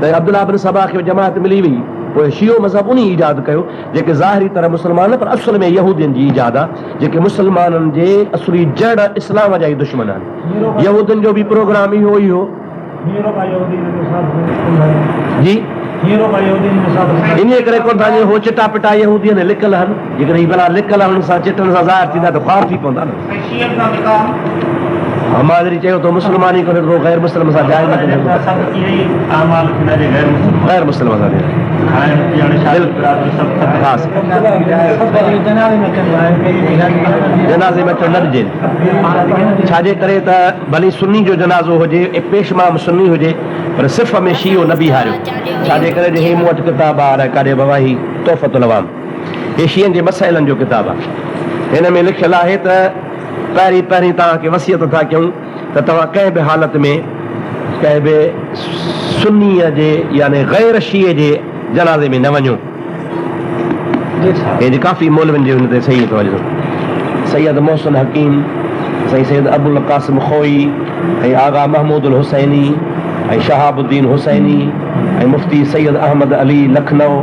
ته عبدالله بن سبا کي جماعت ملي وئي پوء شيعو مذهب انهي ايجاد ڪيو جيڪي ظاهري طرح مسلمان نه پر اصل ۾ يهودين جي ايجاد آهي جيڪي مسلمانن جي اصلي جڙ اسلام جا ئي دشمن آهن. يهودين جو به پروگرام اهو ئي هو. جي انهيء ڪري ڪونه ٿا جو هو چٽا پٽا يهودين ۾ لڪل هن. جيڪڏهن هي ڀلا لڪل هن سان چٽن سان ظاهر ٿيندا ته خوار ٿي پوندا نه. حمادري چيو ته مسلمان ئي ڪونهي ته پوء غير مسلم سان جائز نه ٿيندو. غير مسلم سان جنازي ۾ اچڻ نه ڏجي. ڇاجي ڪري ته ڀلي سني جو جنازو هجي ۽ پيش امام سني هجي پر صف ۾ شيعو نه بيهاريو. ڇاجي ڪري جو هي مون وٽ ڪتاب آ الائي ڪاڏي بابا هي تحفة العوام هي شيعن جي مسئلن جو ڪتاب آ. هن ۾ لکيل آهي ته پهرين پهرين توهان کي وصيت ٿا ڪيون ته توهان ڪنهن به حالت ۾ ڪنهن به سنيء جي يعني غير شيعي جي جنازي ۾ نه وڃو. هي جي ڪافي مولوين جي هن تي صحيح ٿو اچي سيد محسن حڪيم، سائين سيد ابوالقاسم خوئي ۽ آغا محمود الحسيني ۽ شهاب الدين حسيني ۽ مفتي سيد احمد علي لکنؤ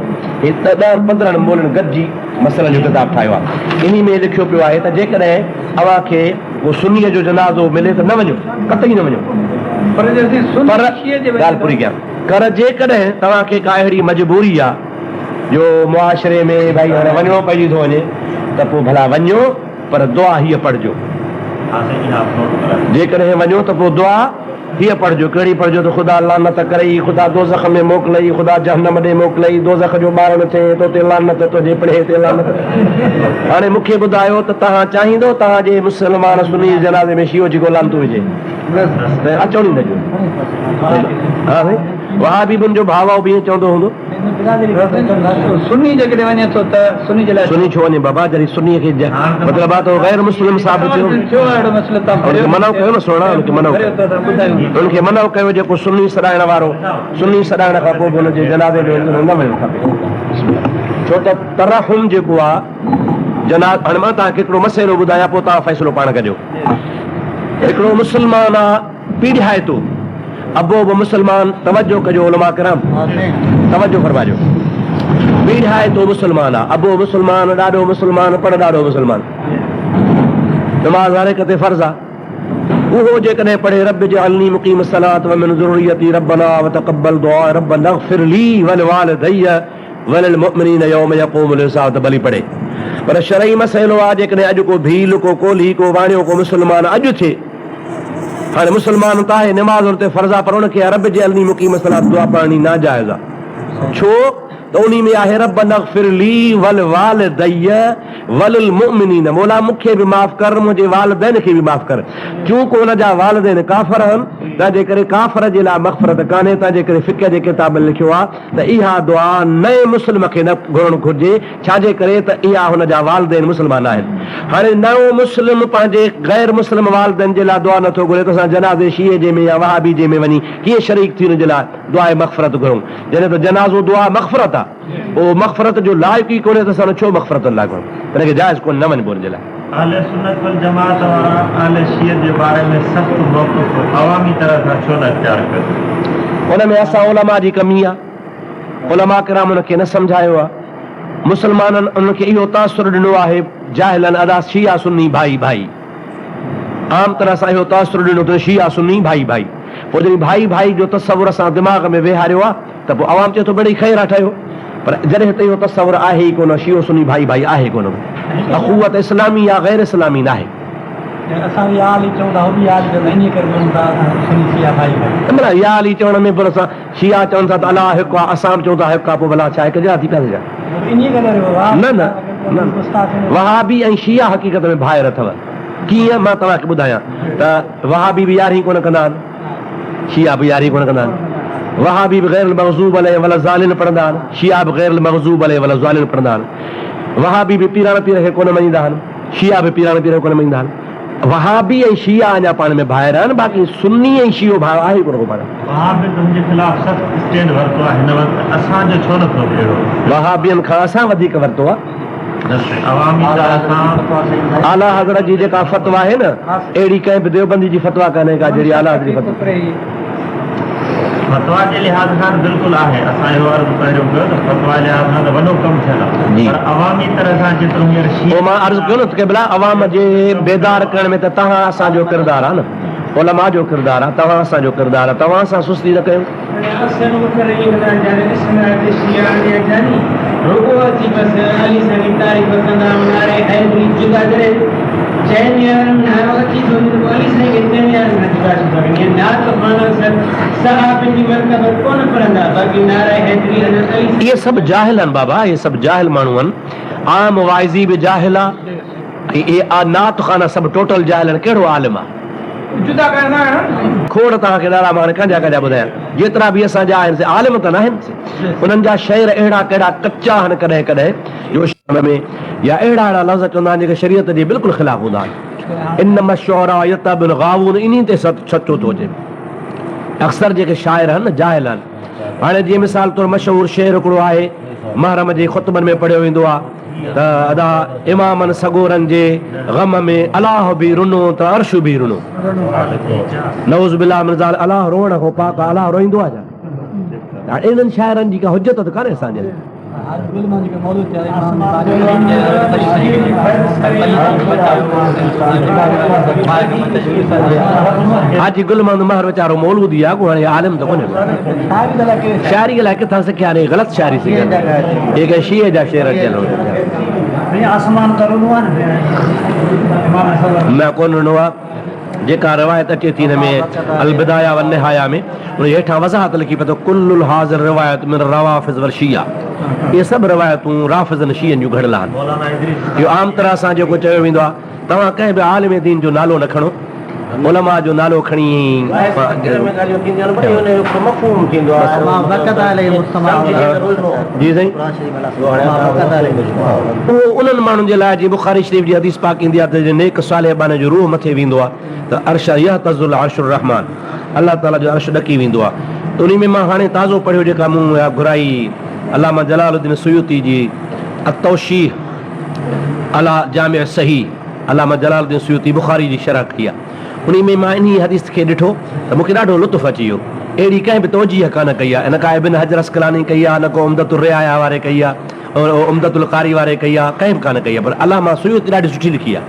هي ڏهن پندرهن مولوين گڏجي مسئلن جو ڪتاب ٺاهيو آهي. انهي ۾ لکيو پيو آهي ته جيڪڏهن اوهان کي ڪو سنيء جو جنازو ملي ته نه وڃو، قطعي نه وڃو. پر ڳالهه پوري ڪيان. پر جيڪڏهن توهان کي ڪا اهڙي مجبوري آ جو معاشري ۾ ڀائي هاڻي وڃڻو پئجي ٿو وڃي ته پوء ڀلا وڃو پر دعا هيء پڙهجو. جيڪڏهن وڃو ته پوء دعا هيء پڙهجو، ڪهڙي پڙهجو ته خدا لعنت ڪرئي، خدا دوزخ ۾ موڪلئي، خدا جهنم ڏي موڪلئي، دوزخ جو ٻارڻ ٿئين، تو تي لعنت، تنهنجي پڻهين تي لعنت. هاڻي مون کي ٻڌايو ته توهان چاهيندو توهان جي مسلمان سني جي جنازي ۾ شيعو جيڪو لعنتون وجهي ته اچڻ ئي نه ڏيو. ها سائين. وهابي به ان جو ڀاء آهي، اهو به ائين چوندو هوندو. سني جيڪڏهن وڃي ٿو ته سني جي لاء. سني ڇو وڃي بابا جڏهن سني کي مطلب آ ته غير مسلم ثابت ٿيو. ٿيو اهڙو مسئلو تان ان کي منع ڪيو نه سهڻا ان کي منع ڪيو ان کي منع ڪيو جيڪو سني سڏائڻ وارو سني سڏائڻ کان پوء به ان جي جنازي ۾ نه وڃڻ کپي ڇو ته ترحم جيڪو آ جنا هاڻي مان توهان کي هڪڙو مسئلو ٻڌايان پوء توهان فيصلو پاڻ ڪجو هڪڙو مسلمان آ پيڙهائتو ابو به مسلمان توجه ڪجو علماء ڪرام توجه فرمائجو پيڙهائتو مسلمان آ ابو مسلمان ڏاڏو مسلمان پڙ ڏاڏو مسلمان نماز هر هڪ تي فرض آ اهو جيڪڏهن پڙهي رب اجعلني مقيم الصلاة ومن ذريتي ربنا وتقبل دعاء ربنا اغفر لي ولوالدي وللمؤمنين يوم يقوم الحساب ته ڀلي پڙهي پر شرعي مسئلو آ جيڪڏهن اڄ ڪو ڀيل ڪو ڪولهي ڪو واڻيو ڪو مسلمان اڄ ٿئي هاڻي مسلمان ته آهي نماز ان تي فرض آ پر ان کي رب اجعلني مقيم الصلاة دعا پڙهڻي ناجائز آ ڇو ته انهي ۾ آهي ربنا اغفر لي ولوالدي وللمؤمنين مولا مون کي به معاف ڪر منهنجي والدين کي به معاف ڪر چونڪ ان جا والدين ڪافر آهن تنهن جي ڪري ڪافر جي لاء مغفرت ڪانهي تنهن جي ڪري فقه جي ڪتابن لکيو آهي ته اها دعا نئين مسلم کي نه گهرڻ گهرجي ڇا جي ڪري ته اها هن جا والدين مسلمان ناهن هاڻي نئون مسلم پنهنجي غير مسلم والدين جي لاء دعا نٿو گهري ته اسان جنازي شيعي جي ۾ يا وهابي جي ۾ وڃي ڪيئن شريڪ ٿي ان جي لاء دعاء مغفرت گهرون جڏهن ته جنازو دعا مغفرت آ اهو مغفرت جو لائق ئي ڪونهي ته اسان ڇو مغفرت لاء گهرون ان کي جائز ڪونهي نه وڃبو ان جي لاء. اهل سنت والجماعت وارا اهل شيعت جي باري ۾ سخت موقف عوامي طرح سان ڇو نه اختيار ڪيو ٿو؟ ان ۾ اسان علماء جي ڪمي آ علماء ڪرام ان کي نه سمجهايو آ مسلمانن انهن کي اهو تاثر ڏنو آهي جاهلن ادا شيعا سني ڀائي ڀائي عام طرح سان اهو تاثر ڏنو ته شيعا سني ڀائي ڀائي پوء جڏهن ڀائي ڀائي جو تصور اسان دماغ ۾ ويهاريو آ ته پوء عوام چئي ٿو مڙئي خير آ ٺهيو پر جڏهن ته اهو تصور آهي ئي ڪونه شيعو سني ڀائي ڀائي آهي ڪونه اخوت اسلامي يا غير اسلامي ناهي. اسان به يا علي چئون ٿا هو به يا علي چون ٿا انهيء ڪري چئون ٿا اسان سني شيعا ڀائي ڀائي. معنيٰ يا علي چوڻ ۾ به اسان شيعا چون ٿا ته الله هڪ آ اسان به چئون ٿا هڪ آ پوء ڀلا ڇا هڪ جهڙا ٿي پياسين ڇا؟ نه نه نه وهابي ۽ شيعا حقيقت ۾ ڀائر اٿو ڪيئن مان توهان کي ٻڌايان ته وهابي به يارهين ڪونه ڪندا آهن شيعا به يارهين ڪونه ڪندا آهن وهابي به غير المغضوب عليهم ولا الضالين پڙهندا آهن شيعا به غير المغضوب عليهم ولا الضالين پڙهندا آهن وهابي به پيراڻ پير کي ڪونه مڃيندا آهن شيعا به پيراڻ پير کي ڪونه مڃيندا آهن وهابي ۽ شيعا اڃا پاڻ ۾ ڀائر آهن باقي سني ۽ شيعو ڀاء آهي ئي ڪونه ڪو پاڻ ۾. وهابين ته هن جي خلاف سخت اسٽينڊ ورتو آهي هن وقت اسان جو ڇو نٿو ٿئي اهڙو. وهابين کان اسان وڌيڪ ورتو آهي. عوامي طرح سان. اعليٰ حضرت جي جيڪا فتويٰ آهي نه اهڙي ڪنهن به ديوبندي جي فتويٰ ڪانهي ڪا جهڙي اعليٰ حضرت جي فتويٰ. فتويٰ جي لحاظ کان ته بلڪل آهي اسان اهو عرض پهريون ڪيو ته فتويٰ جي لحاظ کان ته وڏو ڪم ٿيل آهي پر عوامي طرح سان جيترو هينئر شيعه. پوء مان عرض ڪيو نه ته قبلا عوام جي بيدار ڪرڻ ۾ ته توهان اسان جو ڪردار آهي نه علماء جو ڪردار آهي توهان اسان جو ڪردار آهي توهان سان سستي نه ڪيو. اهي سڀ جاهل آهن بابا اهي سڀ جاهل ماڻهو آهن عام واعظي به جاهل آ ۽ اهي نعت خوانا سڀ ٽوٽل جاهل آهن ڪهڙو عالم آ. کوڙ توهان کي ڏاڙها مان هاڻي ڪنهن جا ڪنهن جا ٻڌايان جيترا به اسان جا آهن سي عالم ته ناهن انهن جا شعر اهڙا ڪهڙا ڪچا آهن ڪڏهن ڪڏهن جو شعر ۾ يا اهڙا اهڙا لفظ چوندا آهن جيڪي شريعت جي بلڪل خلاف هوندا آهن انما الشعراء يتبع الغاوون انهي تي سچو ٿو اچي اڪثر جيڪي شاعر آهن نه جاهل آهن هاڻي جيئن مثال طور مشهور شعر هڪڙو آهي محرم جي خطبن ۾ پڙهيو ويندو آهي ته ادا امامن سڳورن جي غم ۾ الله به رنو ته عرش به رنو. نعوذ بالله من ذالک الله روئڻ کان پاڪ آهي الله روئيندو آهي ڇا؟ هاڻي انهن شاعرن جي ڪا حجت ته ڪانهي اسان جي لاء. حاجي گل محمد مهر ويچارو مولودي آ ڪو هاڻي عالم ته ڪونهي ڪو. شاعري الائي ڪٿان سکيا آهن غلط شاعري سکيا آهن اهي ڪنهن شيعي جا شعر چيل هوندا. نه ڪونه رنو آ جيڪا روايت اچي ٿي هن ۾ البدايه والنهايه ۾ ان جي هيٺان وضاحت لکي پئي ته ڪل الهذه الروايات من الروافض والشيعه اهي سڀ روايتون رافضن شيعن جون گهڙيل آهن. اهو عام طرح سان جيڪو چيو ويندو آهي توهان ڪنهن به عالم دين جو نالو نه کڻو. علماء جو نالو کڻي جي سائين اهو انهن ماڻهن جي لاء جيئن بخاري شريف جي حديث پاڪ ايندي آهي ته جڏهن نيڪ صالح ٻانهي جو روح مٿي ويندو آهي ته عرش يهتز العرش الرحمان الله تعالي جو عرش ڏڪي ويندو آهي ته انهي ۾ مان هاڻي تازو پڙهيو جيڪا مون اها گهرائي علامه جلال الدين سيوطي جي التوشيح علي جامع الصحيح علامه جلال الدين سيوطي بخاري جي شرح ڪئي آهي انهي ۾ مان انهي حديث کي ڏٺو ته مون کي ڏاڍو لطف اچي ويو. اهڙي ڪنهن به توجيهه ڪانه ڪئي آهي، نه ڪا ابن حجر عسقلاني ڪئي آهي، نه ڪو عمدة الرعايه واري ڪئي آهي، عمدة القاري واري ڪئي آهي، ڪنهن به ڪانه ڪئي آهي پر علامه سيوطي ڏاڍي سٺي لکي آهي.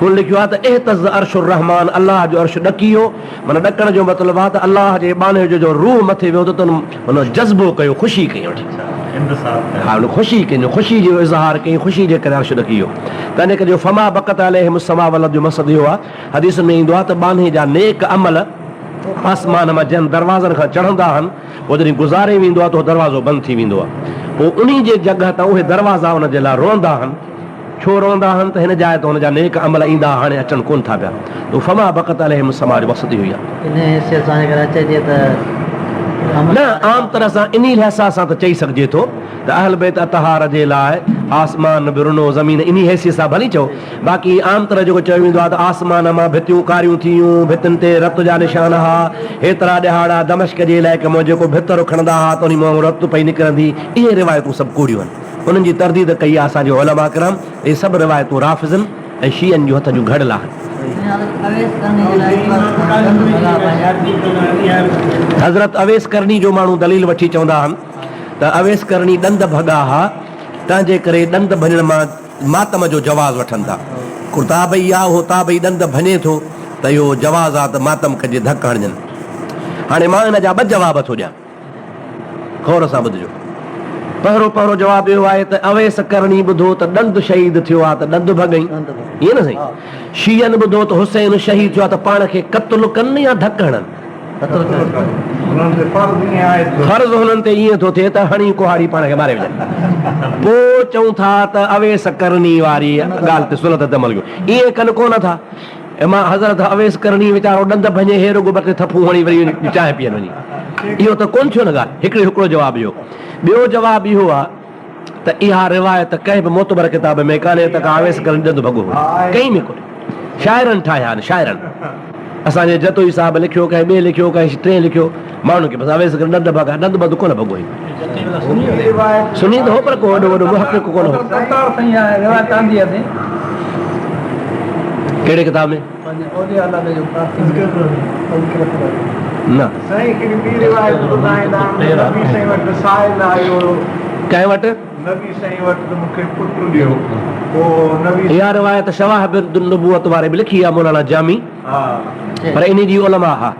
هن لکيو آهي ته اهتز عرش الرحمان الله جو عرش ڏڪي ويو، معنيٰ ڏڪڻ جو مطلب آهي ته الله جي ٻانهي جو جو روح مٿي ويو ته هن جذبو ڪيو، خوشي ڪئي وٺي. ها هن خوشي ڪئي، خوشي جو اظهار ڪيائين، خوشي جي ڪري عرش ڏڪي ويو. تنهن ڪري جو فما بڪت عليهم السماء والارض جو مقصد اهو آهي، حديثن ۾ ايندو آهي ته ٻانهي جا نيڪ عمل آسمان مان جنهن دروازن کان چڙهندا آهن، پوء جڏهن گذاري ويندو آهي ته اهو دروازو بند ٿي ويندو آهي. پوء انهي جي جڳهه تان اهي دروازا ان جي لاء روئندا آهن. ڇو روئندا آهن ته هن جاء تان هن جا نيڪ عمل ايندا ها، هاڻي اچن ڪونه ٿا پيا. ته فما بڪت عليهم السماء جو مقصد اهو ئي آهي. انهيء حيثيت سان جيڪڏهن چئجي ته عمل. نه، عام طرح سان انهي لحاظ سان ته چئي سگهجي ٿو ته اهل بيت اطهار جي لاء آسمان به رنو زمين انهي حيثيت سان ڀلي چئو، باقي عام طرح جيڪو چيو ويندو آهي ته آسمان مان ڀتيون ڪاريون ٿي ويون، ڀتين تي رت جا نشان ها، هيترا ڏهاڙا دمشق جي علائقي مان جيڪو ڀتر کڻندا ها ته انهي مان رت پئي نڪرندي، اهي روايتون سڀ ڪوڙيون آهن. انهن جي ترديد ڪئي آهي اسان جي علماء ڪرام، اهي سڀ روايتون رافضن ۽ شيعن جون هٿ جون گهڙيل آهن. حضرت اويس قرني جو ماڻهو دليل وٺي چوندا آهن ته اويس قرني ڏند ڀڳا ها، تنهن جي ڪري ڏند ڀڃڻ مان ماتم جو جواز وٺن ٿا. ڪو تابعي آ اهو تابعي ڏند ڀڃي ٿو ته اهو جواز آ ته ماتم ڪجي ڌڪ هڻجن. هاڻي مان ان جا ٻه جواب ٿو ڏيان. غور سان ٻڌجو. پهريون پهريون جواب اهو آهي ته اويس قرني ٻڌو ته ڏند شهيد ٿيو آ ته ڏند ڀڳئين. ائين نه سائين. شيعن ٻڌو ته حسين شهيد ٿيو آ ته پاڻ کي قتل ڪن يا ڌڪ هڻن. فرض هنن تي ائين ٿو ٿئي ته هڻي ڪهاڙي پاڻ کي ماري وجهن. پوء چئون ٿا ته اويس قرني واري ڳالهه تي سنت تي عمل ڪيو. ائين ڪن ڪونه ٿا. اما حضرت اويس قرني ويچارو ڏند ڀڃي هي رڳو ٻه ٽي ٿڦون هڻي وري چانهه پيئن وڃي. اهو ته ڪونه ٿيو نه ڳالهه. هڪڙي هڪڙو جواب اهو. ٻيو جواب اهو آ ته اها روايت ڪنهن به معتبر ڪتاب ۾ ڪانهي ته ڪا اويس قرني ڏند ڀڳو هجي. ڪنهن ۾ ڪونهي. شاعرن ٺاهيا آهن شاعرن. اسان جي جتوئي صاحب لکيو، ڪنهن ٻئي لکيو، ڪنهن ٽئين لکيو. ماڻهن کي بس اويس قرني ڏند ڀڳا، ڏند ٻند ڪونه ڀڳو هئي. سني ته هو پر ڪو وڏو وڏو محقق ڪونه هو. ڪهڙي ڪتاب ۾؟ نه. ڪنهن وٽ؟ اها روايت شواهد النبوت واري به لکي آهي مولانا جامي پر انهي جي علماء ها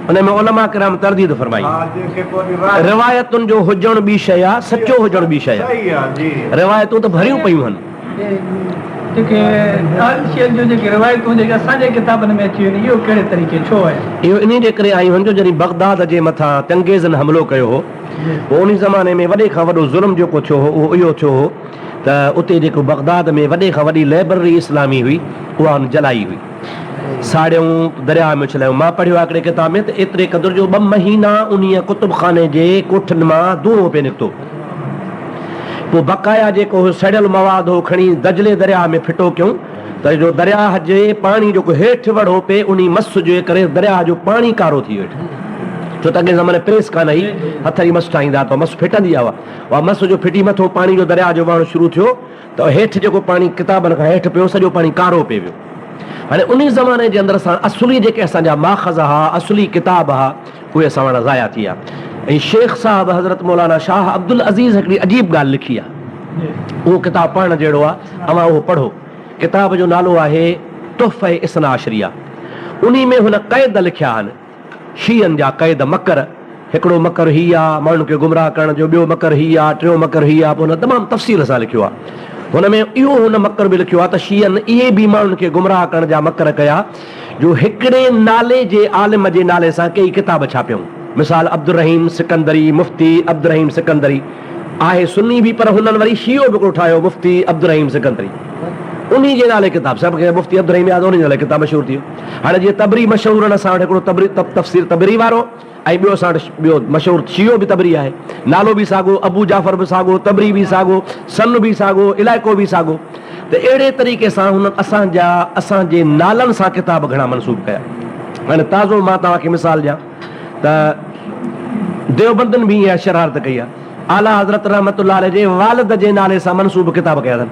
ان ۾ علماء ڪرام ترديد فرمائي. روايتن جو هجڻ ٻي شيء آهي سچو هجڻ ٻي شيء آهي. روايتون ته ڀريون پيون آهن. جيڪي اهل شيعن جون جيڪي روايتون جيڪي اسان جي ڪتابن ۾ اچي ويون اهو ڪهڙي طريقي ڇو آيون؟ اهو انهي جي ڪري آيون آهن جو جڏهن بغداد جي مٿان چنگيزن حملو ڪيو هو پوء انهي زماني ۾ وڏي کان وڏو ظلم جيڪو ٿيو هو اهو اهو ٿيو هو ته اتي جيڪو بغداد ۾ وڏي کان وڏي لئبرري اسلامي هئي اها هن جلائي هئي ساڙيائون درياهه ۾ اڇلايائون مان پڙهيو آهي هڪڙي ڪتاب ۾ ته ايتري قدر جو ٻه مهينا انهيء ڪتب خاني جي ڪوٺين مان دونهون پئي نڪتو. پوء بقايا جيڪو هو سڙيل مواد هو کڻي دجلي درياهه ۾ ڦٽو ڪيون ته جو درياهه جي پاڻي جيڪو هيٺ وڙهو پئي انهي مس جي ڪري درياهه جو پاڻي ڪارو ٿي ويو ڇو ته اڳئين زماني پريس ڪانه هئي هٿ جي مس ٺاهيندا ته مس ڦٽندي آهي اها مس جو ڦٽي مٿو پاڻي جو درياهه جو وهڻ شروع ٿيو ته هيٺ جيڪو پاڻي ڪتابن کان هيٺ پيو سڄو پاڻي ڪارو پئي ويو هاڻي انهي زماني جي اندر اسان اصلي جيڪي اسان جا ماخذ ها اصلي ڪتاب ها اهي اسان وٽ ضايع ٿي ويا ۽ شيخ صاحب حضرت مولانا شاهه عبدالعزيز هڪڙي عجيب ڳالهه لکي آهي اهو ڪتاب پڙهڻ جهڙو آهي اوهان اهو پڙهو ڪتاب جو نالو آهي تحفه اثنا عشريه انهي ۾ هن قيد لکيا آهن شيعن جا قيد مڪر هڪڙو مڪر هي آ ماڻهن کي گمراهه ڪرڻ جو ٻيو مڪر هي آ ٽيون مڪر هي آ پوء هن تمام تفصيل سان لکيو آ هن ۾ اهو هن مڪر به لکيو آ ته شيعن اهي به ماڻهن کي گمراهه ڪرڻ جا مڪر ڪيا جو هڪڙي نالي جي عالم جي نالي سان ڪيئي ڪتاب ڇاپيائون. مثال عبدالرحيم سڪندري، مفتي عبدالرحيم سڪندري، آهي سني به پر هنن وري شيعو به هڪڙو ٺاهيو مفتي عبدالرحيم سڪندري. انهي جي نالي ڪتاب سڀ کي مفتي عبدالرحيم ياد انهي جي نالي ڪتاب مشهور ٿي ويو. هاڻي جيئن طبري مشهور آهن اسان وٽ هڪڙو طبري تفسير طبري وارو ۽ ٻيو اسان وٽ ٻيو مشهور شيعو به طبري آهي. نالو به ساڳو، ابو جعفر به ساڳو، طبري به ساڳو، سن به ساڳو، علائقو به ساڳو. ته اهڙي طريقي سان هنن اسان جا اسان جي نالن سان ڪتاب گهڻا منسوب ڪيا. هاڻي تازو مان توهان کي مثال ڏيان ته ديوبندن به اها شرارت ڪئي آهي. اعليٰ حضرت رحمة الله عليه جي والد جي نالي سان منسوب ڪتاب ڪيا اٿن،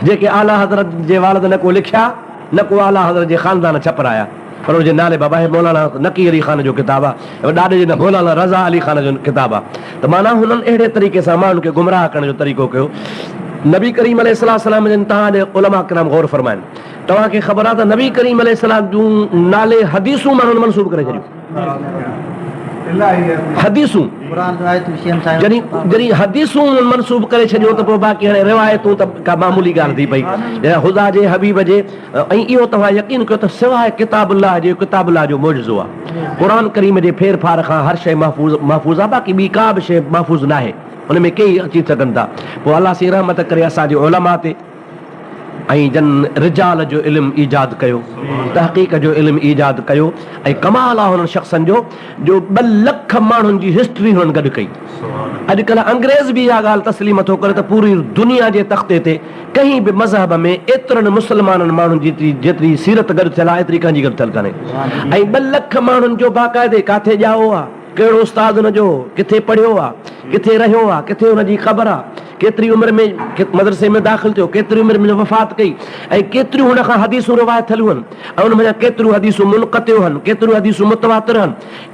جيڪي اعليٰ حضرت جي والد نه ڪو لکيا نه ڪو اعليٰ حضرت جي خاندان ڇپرايا، پر ان جي نالي بابا هي مولانا نقي علي خان جو ڪتاب آ، ڏاڏي جي مولانا رضا علي خان جو ڪتاب آ ته معنيٰ هنن اهڙي طريقي سان ماڻهن کي گمراهه ڪرڻ جو طريقو ڪيو. نبي ڪريم عليه الصلوة والسلام جن تان جي علماء ڪرام غور فرمائن، توهان کي خبر آ ته نبي ڪريم عليه السلام جون نالي حديثون ماڻهن منسوب ڪري ڇڏيون. حديثون جڏهن حديثون منسوب ڪري ڇڏيو ته پوء باقي هاڻي روايتون ته ڪا معمولي ڳالهه ٿي پئي جڏهن خدا جي حبيب جي ۽ اهو توهان يقين ڪيو ته سواء ڪتاب الله جي ڪتاب الله جو معجزو آهي قرآن ڪريم جي ڦير ڦار کان هر شيء محفوظ محفوظ آهي باقي ٻي ڪا به شيء محفوظ ناهي ان ۾ ڪيئي اچي سگهن ٿا پوء الله سين رحمت ڪري اسان جي علماء تي ۽ جن رجال جو علم ايجاد ڪيو، تحقيق جو علم ايجاد ڪيو ۽ ڪمال آ هنن شخصن جو جو ٻه لک ماڻهن جي هسٽري هنن گڏ ڪئي. اڄڪلهه انگريز به اها ڳالهه تسليم ٿو ڪري ته پوري دنيا جي تختي تي ڪنهن به مذهب ۾ ايترن مسلمانن ماڻهن جي جيتري سيرت گڏ ٿيل آ ايتري ڪنهن جي گڏ ٿيل ڪانهي ۽ ٻه لک ماڻهن جو باقاعدي ڪاٿي ڄائو آ، ڪهڙو استاد هن جو هو، ڪٿي پڙهيو آ، ڪٿي رهيو آ، ڪٿي هن جي قبر آ، ڪيتري عمر ۾ مدرسي ۾ داخل ٿيو، ڪيتري عمر ۾ وفات ڪئي ۽ ڪيتريون هن کان حديثون روايت ٿيل هئن ۽ ان منجهان ڪيتريون حديثون منقطع هن، ڪيتريون حديثون متواتر هن.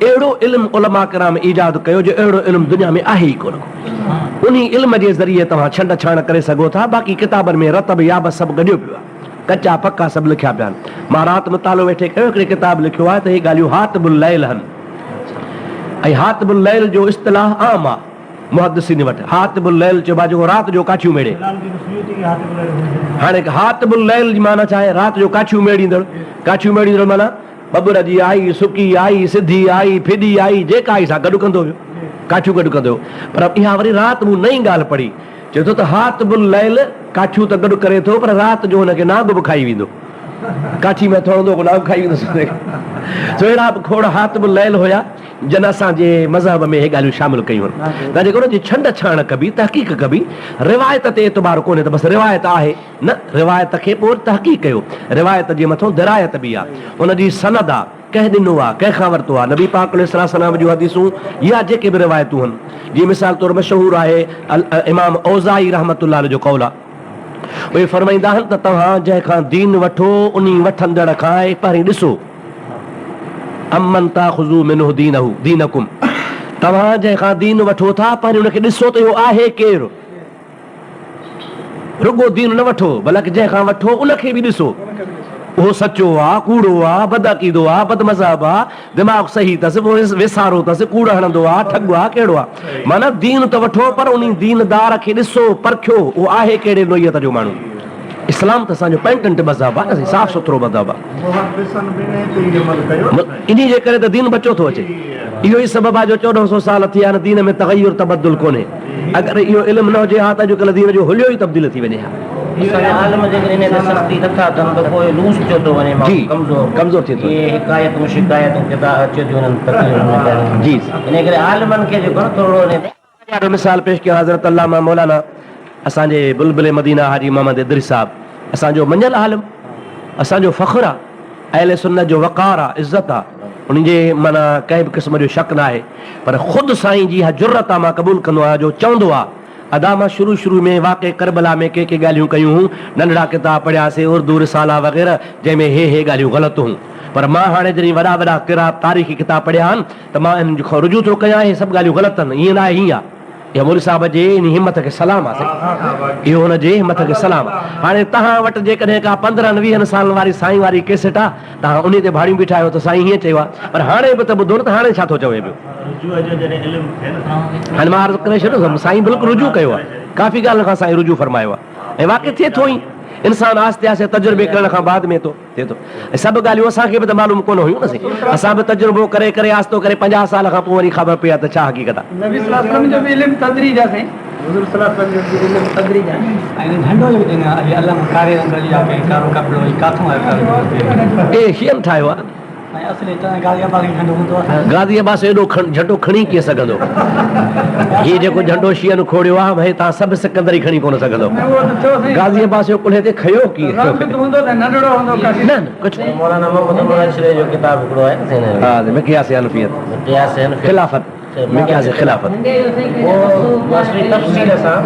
اهڙو علم علماء ڪرام ايجاد ڪيو جو اهڙو علم دنيا ۾ آهي ئي ڪونه ڪو. انهي علم جي ذريعي توهان ڇنڊ ڇاڻ ڪري سگهو ٿا، باقي ڪتابن ۾ رطب يابس سڀ گڏيو پيو آهي. ڪچا پڪا سڀ لکيا پيا آهن. مان رات مطالعو ويٺي ڪيو، هڪڙي ڪتاب لکيو آهي ته هي ڳالهيون حاطب الليل هن ۽ حاطب الليل جو اصطلاح عام آهي محدثين وٽ. حاطب الليل چئبو آهي جيڪو رات جو ڪاٺيون ميڙي. هاڻي حاطب الليل جي معنيٰ ڇا آهي؟ رات جو ڪاٺيون ميڙيندڙ. ڪاٺيون ميڙيندڙ معنيٰ ٻٻر جي آئي، سڪي آئي، سڌي آئي، ڦڏي آئي، جيڪا آئي سا گڏ ڪندو ويو. ڪاٺيون گڏ ڪندو ويو. پر اها وري رات مون نئين ڳالهه پڙهي. چئي ٿو ته حاطب الليل ڪاٺيون ته گڏ ڪري ٿو پر رات جو هن کي نانگ به کائي ويندو. ڪاٺي ۾ هٿ هڻندو ڪو نانگ کائي ويندس. سو اهڙا به کوڙ حاطب الليل هيا جن اسان جي مذهب ۾ اهي ڳالهيون شامل ڪيون هن. تنهن جي ڪري ان جي ڇنڊ ڇاڻ ڪبي، تحقيق ڪبي، روايت تي اعتبار ڪونهي ته بس روايت آهي. نه، روايت کي پوء تحقيق ڪيو. روايت جي مٿون درايت به آ. ان جي سند آ. ڪنهن ڏنو آ، ڪنهن کان ورتو آ، نبي پاڪ عليه الصلوة والسلام جون حديثون يا جيڪي به روايتون هن، جيئن مثال طور مشهور آهي امام اوزاعي رحمة الله عليه جو قول آ، اهي فرمائيندا آهن ته توهان جنهن کان دين وٺو انهي وٺندڙ کان پهرين ڏسو، عمن تاخذو منه دينه دينڪم، توهان جنهن کان دين وٺو ٿا پهرين ان کي ڏسو ته اهو آهي ڪير؟ رڳو دين نه وٺو بلڪ جنهن کان وٺو ان کي به ڏسو. اهو سچو آ، ڪوڙو آ، بد عقيدو آ، بد مذهب آ، دماغ صحيح اٿس، ويسارو اٿس، ڪوڙ هڻندو آ، ٺڳ آ، ڪهڙو آ. معنيٰ دين ته وٺو پر انهي ديندار کي ڏسو، پرکيو، اهو آهي ڪهڙي نوعيت جو ماڻهو. اسلام ته اسان جو پينٽنٽ مذهب آ نه سائين، صاف سٿرو مذهب آ. محدثن به انهي تي ئي عمل ڪيو نه سائين. انهي جي ڪري ته دين بچو ٿو اچي. اهو ئي سبب آ جو 14 سو سال ٿي ويا آهن دين ۾ تغير تبدل ڪونهي. اگر اهو علم نه هجي ها ته اڄڪلهه دين جو حليو ئي تبديل ٿي وڃي ها. اسان جا عالم جيڪڏهن انهي تي سختي نه ٿا ڪن ته پوء لوس ٿيو ٿو وڃي ماڻهو ڪمزور. ڪمزور ٿي ٿو وڃي. اهي حڪايتون شڪايتون ڪتا اچيو ٿيون وڃن تقريرن ۾ ڳالهين ۾. انهي ڪري عالمن کي جيڪو آهي نه ٿورڙو انهي تي. ڏاڍو مثال پيش ڪيو حضرت علامه مولانا اسان جي بلبل مدينه حاجي محمد ادريس صاحب اسان جو مڃيل عالم اسان جو فخر آ اهل سنت جو وقار آ عزت آ ان جي معنيٰ ڪنهن به قسم جو شڪ ناهي پر خود سائين جي اها جرئت آ مان قبول ڪندو آهيان جو چوندو آ ادا مان شروع شروع ۾ واقع ڪربلا ۾ ڪي ڪي ڳالهيون ڪيون هون ننڍڙا ڪتاب پڙهياسي اردو رسالا وغيره جنهن ۾ هي هي ڳالهيون غلط هون پر مان هاڻي جڏهن وڏا وڏا ڪرا تاريخي ڪتاب پڙهيا آهن ته مان انهن کان رجوع ٿو ڪيان اهي سڀ ڳالهيون غلط آهن ائين ناهي هيئن آهي. اهو مولوي صاحب جي انهي همٿ کي سلام آهي سائين اهو هن جي همٿ کي سلام آهي. هاڻي توهان وٽ جيڪڏهن ڪا پندرهن ويهن سالن واري سائين واري ڪيسٽ آهي توهان انهي تي ڀاڙيون بيٺا آهيو ته سائين هيئن چيو آهي پر هاڻي به ته ٻڌو نه ته هاڻي ڇا ٿو چوي پيو. هاڻي مان عرض ڪري ڇڏيو سائين بلڪل رجوع ڪيو آهي ڪافي ڳالهين کان سائين رجوع فرمايو آهي ۽ واقعي ٿئي ٿو ائين انسان آهستي آهستي تجربي ڪرڻ کان بعد ۾ ٿو ٿئي ٿو ۽ سڀ ڳالهيون اسان کي به ته معلوم ڪونه هيون نه سائين اسان به تجربو ڪري ڪري آهستو ڪري 50 سال کان پوء وري خبر پئي آهي ته ڇا حقيقت آهي. نبي صلي الله عليه وسلم جو به علم تدريج آهي سائين. حضور صلي الله عليه وسلم جي علم قدري ڄاڻي. ۽ جهنڊو جيڪو چوندا آهن اهي علم ڪاري رنگ جي يا ڪنهن ڪارو ڪپڙو هي ڪاٿون آيو ڪارو جهنڊو؟ اهي شيعن ٺاهيو آهي. سائين اصل هتان غازي عباس جو جهنڊو هوندو آهي. غازي عباس ايڏو جهنڊو کڻي ڪيئن سگهندو؟ هي جيڪو جهنڊو شيعن کوڙيو آهي ڀئي توهان سڀ سڪندر ئي کڻي ڪونه سگهندو. غازي عباس اهو ڪلهي تي کنيو ڪيئن؟ رنگ ته هوندو ته ننڍڙو هوندو ڪافي. نه نه ڪجهه. مولانا محمد عمر اشري جو ڪتاب هڪڙو آهي نه سائين. ها مقياس حنفيت. مقياس حنفيت. خلافت. مقياس خلافت. اهو تفصيل سان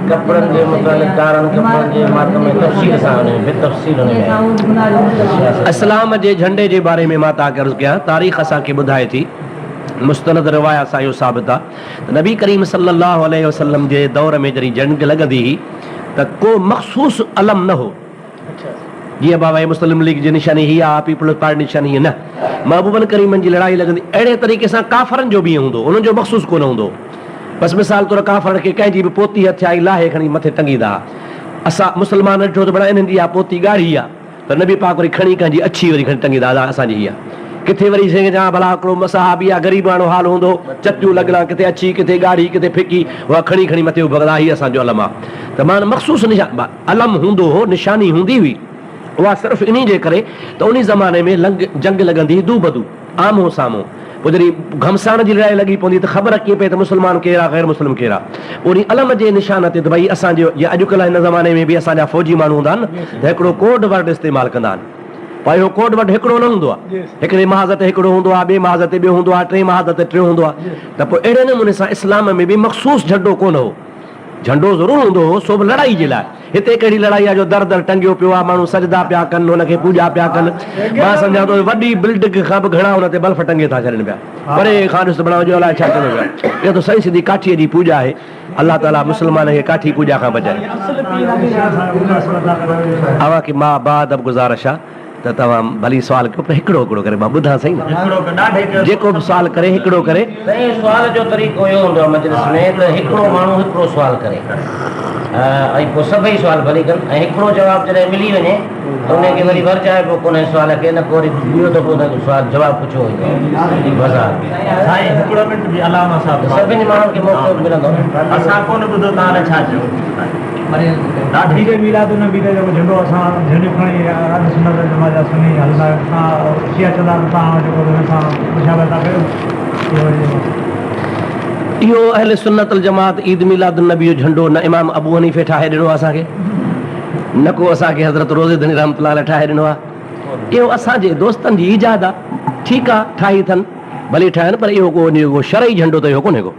ڪپڙن جي متعلق ڪارن ڪپڙن جي ماتم ۾ تفصيل سان ان ۾ بالتفصيل ان ۾ آهي. اسلام جي جهنڊي جي باري ۾ مان توهان کي عرض ڪيان تاريخ اسان کي ٻڌائي ٿي مستند روايات سان اهو ثابت آهي ته نبي ڪريم صلي الله عليه وسلم جي دور ۾ جڏهن جنگ لڳندي هئي ته ڪو مخصوص علم نه هو جيئن بابا هي مسلم ليگ جي نشاني هي آ، پيپلز پارٽي نشاني هي نه. محبوبن ڪريمن جي لڙائي لڳندي اهڙي طريقي سان ڪافرن جو به ائين هوندو هو، انهن جو مخصوص ڪونه هوندو هو. بس مثال طور ڪافرن کي ڪنهن جي به پوتي هٿ آئي لاهي کڻي مٿي ٽنگيندا ها. اسان مسلمانن ڏٺو ته بڻا انهن جي اها پوتي ڳاڙهي آ ته نبي پاڪ وري کڻي ڪنهن جي اڇي وري کڻي ٽنگيندا ها اسان جي هي آ. ڪٿي وري سائين چوان ڀلا هڪڙو صحابي آ غريباڻو حال هوندو هو، چتيون لڳل آ ڪٿي اڇي ڪٿي ڳاڙهي ڪٿي ڦڪي اها کڻي کڻي مٿي اڀ ڪندا ها هي اسان جو علم آ ته معنيٰ مخصوص نشان. علم هوندو هو، نشاني هوندي هئي، اها صرف انهي جي ڪري ته انهي زماني ۾ لنگ جنگ لڳندي هئي دوبدو، آمهون سامهون، پوء جڏهن گهمسان جي لڙائي لڳي پوندي ته خبر ڪيئن پئي ته مسلمان ڪير آ غير مسلم ڪير آ، انهي علم جي نشان تي ته ڀئي اسان جي جيئن اڄڪلهه هن زماني ۾ به اسان جا فوجي ماڻهو هوندا آهن نه ته هڪڙو ڪوڊ ورڊ استعمال ڪندا آهن پر اهو ڪوڊ ورڊ هڪڙو نه هوندو آهي، هڪڙي محاذ تي هڪڙو هوندو آهي، ٻئي محاذ تي ٻيو هوندو آهي، ٽئين محاذ تي ٽيون هوندو آهي ته پوء اهڙي نموني سان اسلام ۾ به مخصوص جهنڊو ڪونه هو. جهنڊو ضرور هوندو هو، سو به لڙائي جي لاء. هتي ڪهڙي لڙائي آهي جو در در ٽنگيو پيو آهي، ماڻهو سجدا پيا ڪن، هن کي پوڄا پيا ڪن. مان سمجهان ٿو وڏي بلڊنگ کان به گهڻا ان تي بلف ٽنگي ٿا ڇڏين پيا. پري کان ڏس ته بڻايو جو الائي ڇا ڪندو پيو آهي. اها ته سائين سڌي ڪاٺيء جي پوڄا آهي. الله تعاليٰ مسلمانن کي ڪاٺي پوڄا کان بچائي. اوهان کي مان باادب گذارش آهي. ته توهان ڀلي سوال ڪيو پر هڪڙو هڪڙو ڪري مان ٻڌان سهي نه جيڪو به سوال ڪري هڪڙو ڪري. سائين سوال جو طريقو اهو هوندو آهي مجلس ۾ ته هڪڙو ماڻهو هڪڙو سوال ڪري ۽ پوء سڀئي سوال ڀلي ڪن ۽ هڪڙو جواب جڏهن ملي وڃي ته ان کي وري ورجائبو ڪونهي سوال کي نه ڪو وري ٻيو دفعو ان کي سوال جواب پڇيو ويندو آهي وضاحت. سائين هڪڙو منٽ به علامه صاحب سڀني ماڻهن کي موقعو ملندو. اسان ڪونه ٻڌو توهان الائي ڇا چيو. ڏاڍي عيد ميلاد النبي تي جيڪو جهنڊو اسان جهنڊيون کڻي اهل سنت والجماعت جا سني هلندا آهيون اسان شيعا چوندا آهن توهان جيڪو انهن سان مشابهت ٿا ڪيو اهو وري جيڪو. اهو اهل سنت الجماعت عيد ميلاد النبي جو جهنڊو نه امام ابو حنيفي ٺاهي ڏنو آهي اسان کي نه ڪو اسان کي حضرت روضي ڌڻي رحمت الله عليه ٺاهي ڏنو آهي اهو اسان جي دوستن جي ايجاد آهي ٺيڪ آهي ٺاهي اٿن ڀلي ٺاهن پر اهو ڪو شرعي جهنڊو ته اهو ڪونهي ڪو.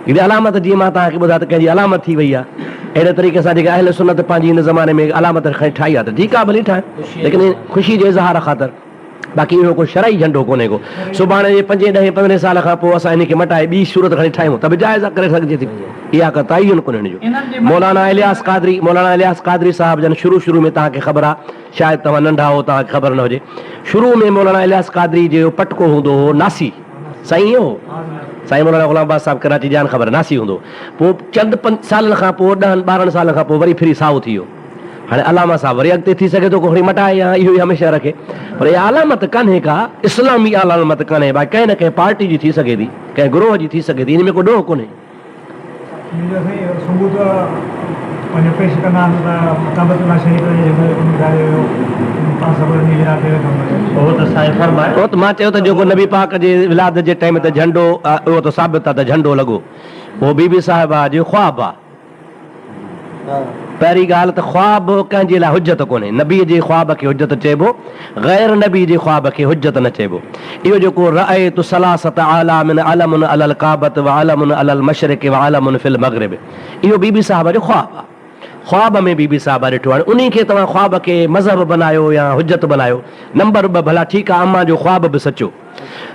هڪڙي علامت جيئن مان توهان کي ٻڌايو ته ڪنهن جي علامت ٿي وئي آهي، اهڙي طريقي سان جيڪي اهل سنت پنهنجي هن زماني ۾ علامت کڻي ٺاهي آهي ته ٺيڪ آهي ڀلي ٺاهن ليڪن خوشي جي اظهار خاطر باقي اهو ڪو شرعي جهنڊو ڪونهي ڪو سڀاڻي جي پنجين ڏهين پندرهين سال کان پوء اسان ان کي مٽائي ٻي صورت کڻي ٺاهيون ته به جائز ڪري سگهجي ٿي اها ڪا تعين ڪونهي ان جو مولانا الياس قادري مولانا الياس قادري صاحب جن شروع شروع ۾ توهان کي خبر آهي شايد توهان ننڍا هو توهان کي خبر نه هجي شروع ۾ مولانا الياس قادري جو پٽڪو هوندو هو ناسي سائين ايئن هو؟ سائين مولانا غلام عباس صاحب ڪراچي جان خبر ناسي هوندو هو. پوء چند پنج سالن کان پوء ڏهن ٻارهن سالن کان پوء وري ڦري سائو ٿي ويو. هاڻي علامه صاحب وري اڳتي ٿي سگهي ٿو ڪو کڻي مٽائي يا اهو ئي هميشه رکي. پر اها علامت ڪانهي ڪا اسلامي علامت ڪانهي باقي ڪنهن نه ڪنهن پارٽي جي ٿي سگهي ٿي، ڪنهن گروهه جي ٿي سگهي ٿي ان ۾ ڪو ڏوهه ڪونهي. منهنجو سائين ثبوت پنهنجو پيش ڪندا آهن ته ڪعبة الله شريف جي جهنڊو جيڪو نڪاريو ويو پاڻ سڳورن جي ولادت تي ڪم ڪيو. اهو ته سائين فرمايو. اهو ته مان چيو ته جيڪو نبي پاڪ جي ولادت جي ٽائيم تي جهنڊو اهو ته ثابت آ ته جهنڊو لڳو اهو بي بي صاحبه جو خواب آ. پهرين ڳالهه ته خواب ڪنهن جي لاء حجت ڪونهي، نبي جي خواب کي حجت چئبو، غير نبي جي خواب کي حجت نه چئبو. اهو جيڪو رأيت ثلاثة اعلام علم علي الڪعبة وعلم علي المشرق وعلم في المغرب اهو بي بي صاحبه جو خواب آهي. خواب ۾ بي بي صاحبه ڏٺو هاڻي انهي کي توهان خواب کي مذهب بنايو يا حجت بنايو. نمبر ٻه ڀلا ٺيڪ آهي امان جو خواب به سچو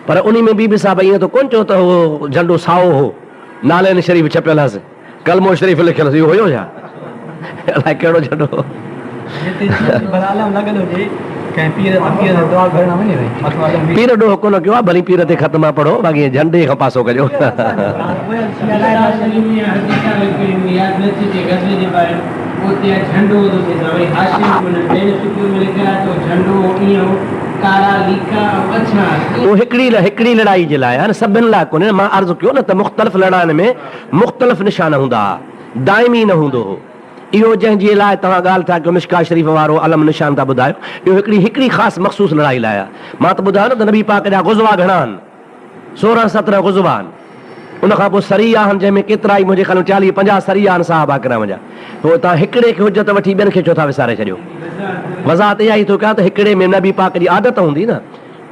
پر انهي ۾ بي بي صاحبه ائين ته ڪونه چيو ته اهو جهنڊو سائو هو، نعلين شريف ڇپيل هئس. ڪلمو شريف لکيل اهو هيو ڇا؟ الائي ڪهڙو جهنڊو هو. پير ڏوهه ڪونه ڪيو آهي ڀلي پير تي ختما پڙهو باقي جهنڊي کان پاسو ڪجو. ڪارا ليڪا ۽ اڇا ڪيئن؟ اهو هڪڙي هڪڙي لڙائي جي لاء آهي نه سڀن لاء ڪونهي نه مان عرض ڪيو نه ته مختلف لڙاين ۾ مختلف نشان هوندا ها دائمي نه هوندو هو اهو جنهن جي لاء توهان ڳالهه ٿا ڪيو مشڪاة شريف وارو علم نشان ٿا ٻڌايو اهو هڪڙي هڪڙي خاص مخصوص لڙائي لاء آهي مان ته ٻڌايو نه ته نبي پاڪ جا غزوا گهڻا آهن 16 17 غزوا آهن ان کان پوء سريا آهن جنهن ۾ ڪيترائي منهنجي خيال ۾ 40 50 سريا آهن صحابه ڪرام جا پوء توهان هڪڙي کي حجت وٺي ٻين کي ڇو ٿا وساري ڇڏيو وضاحت اها ئي ٿو ڪيان ته هڪڙي ۾ نبي پاڪ جي عادت هوندي نه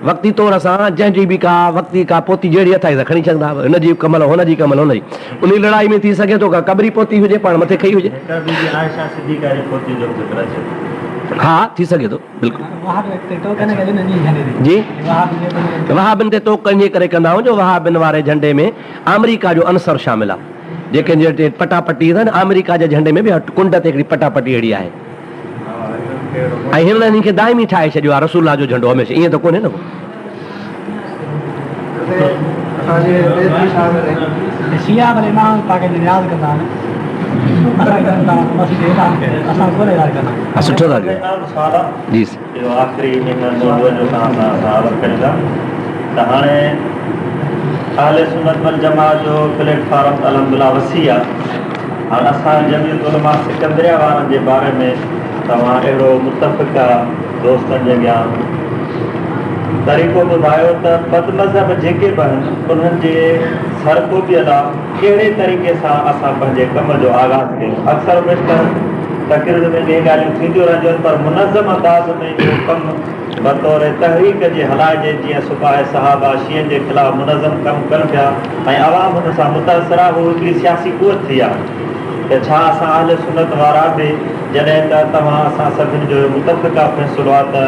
وقتي طور سان جنهن جي به ڪا وقتي ڪا پوتي جهڙي اٿائي ته کڻي ڇڏندا هئا هن جي ڪمل هن جي ڪمل هن جي انهي لڙائي ۾ ٿي سگهي ٿو ڪا قبري پوتي هجي پاڻ مٿي کنئي هجي. هيڪر بي بي عائشه صديقه جي پوتي جو به ذڪر اچي ٿو. ها ٿي سگهي ٿو بلڪل. جي وهابين تي ٽوڪ انهي ڪري ڪندا آهيون جو وهابين واري جهنڊي ۾ آمريڪا جو عنصر شامل آهي جيڪي جي پٽا پٽي اٿن آمريڪا جي جهنڊي ۾ به ڪنڊ تي هڪڙي پٽا پٽي اهڙي آهي. ۽ هنن انهن کي دائمي ٺاهي ڇڏيو آهي رسول الله جو جهنڊو هميشه ائين ته ڪونهي نه ڪو. شيعا ڀلي امام پاڪ جي نياز ڪندا آهن اسان چون ٿا مسجد جو اعلان ڪيو اسان ڪونه اعلان ڪندا آهيون. سٺو ٿا ڪيو جي. اهو آخري هن موضوع جو توهان سان اسان عرض ڪريون ٿا ته هاڻي اهل سنت والجماعت جو پليٽ فارم ته الحمدلله وسيع آهي. هاڻ اسان جمعيت علماء سڪندريا وارن جي باري ۾ توهان اهڙو متفقه دوستن جي اڳيان طريقو ٻڌايو ته بدمذهب جيڪي به آهن انهن جي سرڪوبيء لا ڪهڙي طريقي سان اسان پنهنجي ڪم جو آغاز ڪيون. اڪثر و بيشتر تقريرن ۾ اهي ڳالهيون ٿينديون رهنديون آهن پر منظم انداز ۾ اهو ڪم بطور تحريڪ جي هلائجي جيئن سپاهه صحابه شيعن جي خلاف منظم ڪم ڪن پيا ۽ عوام ان سان متاثر آهي هو هڪڙي سياسي قوت ٿي آهي ته ڇا اسان اهل سنت وارا به جڏهن ته توهان اسان سڀن جو اهو متفقه فيصلو آهي ته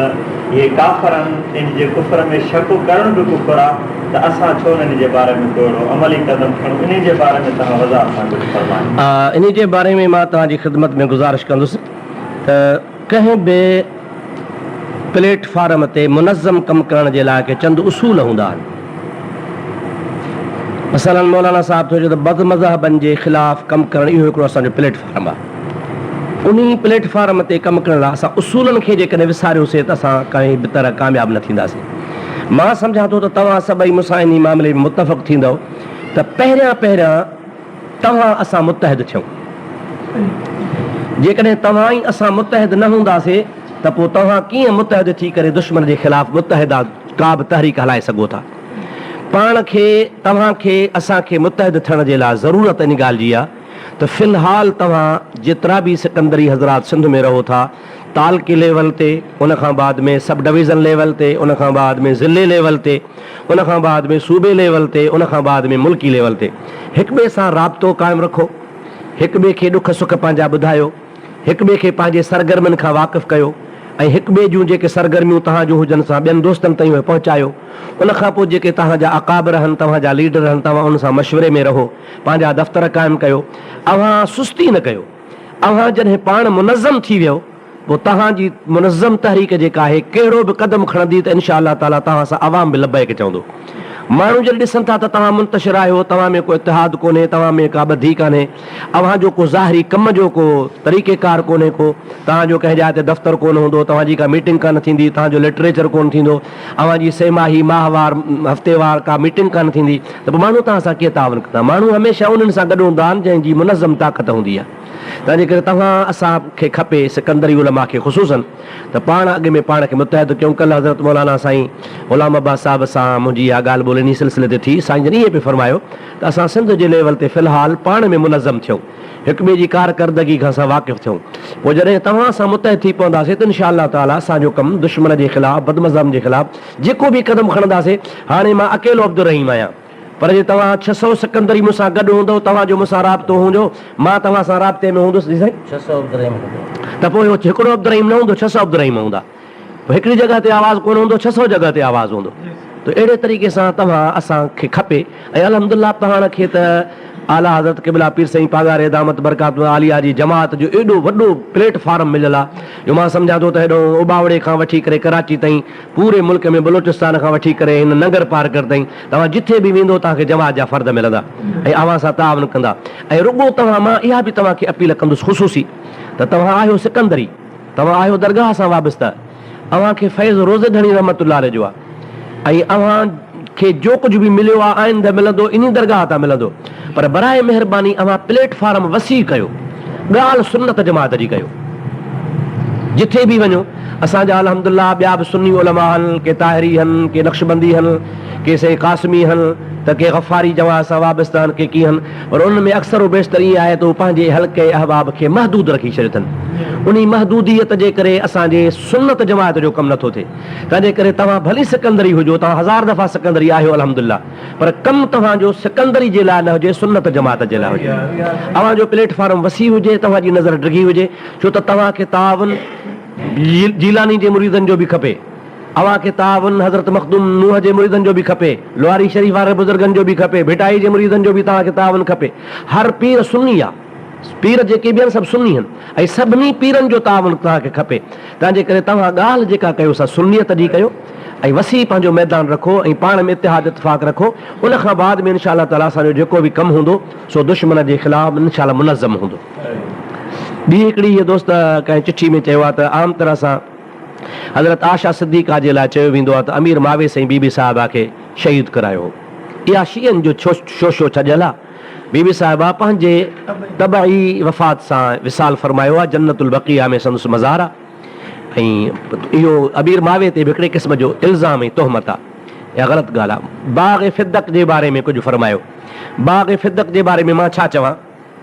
اهي ڪافر آهن ان جي ڪفر ۾ شڪ ڪرڻ به ڪفر آهي ته اسان ڇو نه ان جي باري ۾ ڪو اهڙو عملي قدم کڻون انهي جي باري ۾ توهان وضاحت سان ڪجهه فرمايو. انهي جي باري ۾ مان توهان جي خدمت ۾ گذارش ڪندس ته ڪنهن به پليٽ فارم تي منظم ڪم ڪرڻ جي لاء ڪي چند اصول هوندا آهن. مثلاً مولانا صاحب ٿو چئي ته بدمذهبن جي خلاف ڪم ڪرڻ اهو هڪڙو اسان جو پليٽ فارم آهي. انهي پليٽ فارم تي ڪم ڪرڻ لاء اسان اصولن کي جيڪڏهن وساريوسين ته اسان ڪنهن به طرح ڪامياب نه ٿينداسين. مان سمجهان ٿو ته توهان سڀئي مون سان انهي معاملي ۾ متفق ٿيندؤ ته پهريان پهريان توهان اسان متحد ٿيون. جيڪڏهن توهان ۽ اسان متحد نه هونداسين ته پوء توهان ڪيئن متحد ٿي ڪري دشمن جي خلاف متحده ڪا به تحريڪ هلائي سگهو ٿا. پاڻ کي، توهان کي، اسان کي متحد ٿيڻ جي لاء ضرورت ان ڳالهه جي آهي ته في الحال توهان جيترا به سڪندري حضرات سنڌ ۾ رهو ٿا، تعلقي ليول تي، ان کان بعد ۾ سب ڊويزن ليول تي، ان کان بعد ۾ ضلعي ليول تي، ان کان بعد ۾ صوبي ليول تي، ان کان بعد ۾ ملڪي ليول تي هڪٻئي سان رابطو قائم رکو، هڪٻئي کي ڏک سک پنهنجا ٻڌايو، هڪٻئي کي پنهنجي سرگرمين کان واقف ڪيو ۽ هڪٻئي جون جيڪي سرگرميون توهان جون هجن سان ٻين دوستن تائين اهي پهچايو. ان کان پوء جيڪي توهان جا اڪابر آهن، توهان جا ليڊر آهن، توهان انهن سان مشوري ۾ رهو، پنهنجا دفتر قائم ڪيو. اوهان سستي نه ڪيو. اوهان جڏهن پاڻ منظم ٿي ويو، پوء توهان جي منظم تحريڪ جيڪا آهي، ڪهڙو به قدم کڻندي ته انشاء الله تعاليٰ توهان سان عوام به لبيڪ چوندو. ماڻهو جڏهن ڏسن ٿا ته توهان منتشر آهيو، توهان ۾ ڪو اتحاد ڪونهي، توهان ۾ ڪا ٻڌي ڪانهي، اوهان جو ڪو ظاهري ڪم جو ڪو طريقي ڪار ڪونهي ڪو، توهان جو ڪنهن جاء تي دفتر ڪونه هوندو، توهان جي ڪا ميٽنگ ڪانه ٿيندي، توهان جو لٽريچر ڪونه ٿيندو، اوهان جي سه ماهي، ماهوار، هفتيوار ڪا ميٽنگ ڪانه ٿيندي ته پوء ماڻهو توهان سان ڪيئن تعاون ڪندا؟ ماڻهو هميشه انهن سان گڏ هوندا آهن جنهن جي منظم طاقت هوندي آهي. تنهنجي ڪري توهان اسان کي کپي، سڪندري علماء کي خصوصاً، ته پاڻ اڳ ۾ پاڻ کي متحد ڪيون. ڪلهه حضرت مولانا سائين غلام عباس صاحب سان منهنجي اها ڳالهه ٻولهه انهي سلسلي تي ٿي. سائين جن ائين پئي فرمايو ته اسان سنڌ جي ليول تي في الحال پاڻ ۾ منظم ٿيون، هڪ ٻئي جي ڪارڪردگي کان اسان واقف ٿيون. پوء جڏهن توهان سان متحد ٿي پونداسين ته انشاء الله تعاليٰ اسان جو ڪم دشمن جي خلاف، بدمذهبن جي خلاف جيڪو به قدم کڻنداسين، هاڻي مان اڪيلو عبدالرحيم آهيان، پر جي توهان 600 سڪندري مون سان گڏ هوندؤ، توهان جو مون سان رابطو هوندو، مان توهان سان رابطي ۾ هوندس، جي سائين؟ 600 عبدالرحيم هوندو. ته پوء اهو هڪڙو عبدالرحيم نه هوندو، 600 عبدالرحيم هوندا. پوء هڪڙي جڳهه تي آواز ڪونه هوندو، 600 جڳهه تي آواز هوندو. ته اهڙي طريقي سان توهان اسان کي کپي ۽ الحمدلله پاڻ کي ته اعليٰ حضرت قبله پير سائين پاڳاري دامت برڪاتهم العاليه جي جماعت جو ايڏو وڏو پليٽ فارم مليل آ جو مان سمجهان ٿو ته هيڏو اوٻاوڙي کان وٺي ڪري ڪراچي تائين پوري ملڪ ۾ بلوچستان کان وٺي ڪري هن ننگر پارڪر تائين توهان جٿي به ويندو توهان کي جماعت جا فرد ملندا ۽ اوهان سان تعاون ڪندا ۽ رڳو توهان مان اها به توهان کي اپيل ڪندس خصوصي ته توهان آهيو سڪندري توهان آهيو درگاهه سان وابسته. اوهان کي فيض روضي ڌڻي رحمة الله عليه جو آ ۽ اوهان کي جو ڪجهه به مليو آ آئنده ملندو انهي درگاهه تان ملندو پر براء مهرباني اوهان پليٽ فارم وسيع ڪيو ڳالهه سنت جماعت جي ڪيو جٿي به وڃو اسان جا الحمدلله ٻيا به سني علماء هن ڪي طاهري هن ڪي نقشبندي هن ڪي سائين قاسمي هن ته ڪي غفاري جماعت سان وابسته هن ڪي ڪي هن پر انهن ۾ اڪثر و بيشتر ائين آهي ته هو پنهنجي حلقه احباب کي محدود رکي ڇڏيو اٿن. انهي محدوديت جي ڪري اسان جي سنت جماعت جو ڪم نٿو ٿئي. تنهنجي ڪري توهان ڀلي سڪندري هجو، توهان هزار دفعا سڪندري آهيو الحمدلله پر ڪم توهان جو سڪندري جي لاء نه هجي سنت جماعت جي لاء هجي. اوهان جو پليٽ فارم وسيع هجي، توهان جي نظر ڊگهي هجي ڇو ته توهان کي تعاون جيلاني جي مريدن جو به کپي. اوهان کي تعاون حضرت مخدوم نوح جي مريدن جو به کپي، لواري شريف وارن بزرگن جو به کپي، ڀٽائي جي مريدن جو به توهان کي تعاون کپي. هر پير سني آ. پير جيڪي به آهن سڀ سني هن ۽ سڀني پيرن جو تعاون توهان کي کپي. تنهن جي ڪري توهان ڳالهه جيڪا ڪيو سا سنيت جي ڪيو ۽ وسيع پنهنجو ميدان رکو ۽ پاڻ ۾ اتحاد اتفاق رکو. ان کان بعد ۾ انشاء الله تعاليٰ اسان جو جيڪو به ڪم هوندو سو دشمن جي خلاف انشاء الله منظم هوندو. ٻي هڪڙي هيء دوست ڪنهن چٺي ۾ چيو آ ته عام طرح سان حضرت عائشه صديقه جي لاء چيو ويندو آهي ته امير معاويه سائين بي بي صاحبه کي شهيد ڪرايو هو. اها شيعن جو شوشو ڇڏيل آهي. بي بي صاحبه پنهنجي طبعي وفات سان وصال فرمايو آهي. جنت البقيع ۾ سندس مزار آهي ۽ اهو امير معاويه تي به هڪڙي قسم جو الزام ۽ تهمت آهي. اها غلط ڳالهه آهي. باغ فدق جي باري ۾ ڪجهه فرمايو. باغ فدق جي باري ۾ مان ڇا چوان؟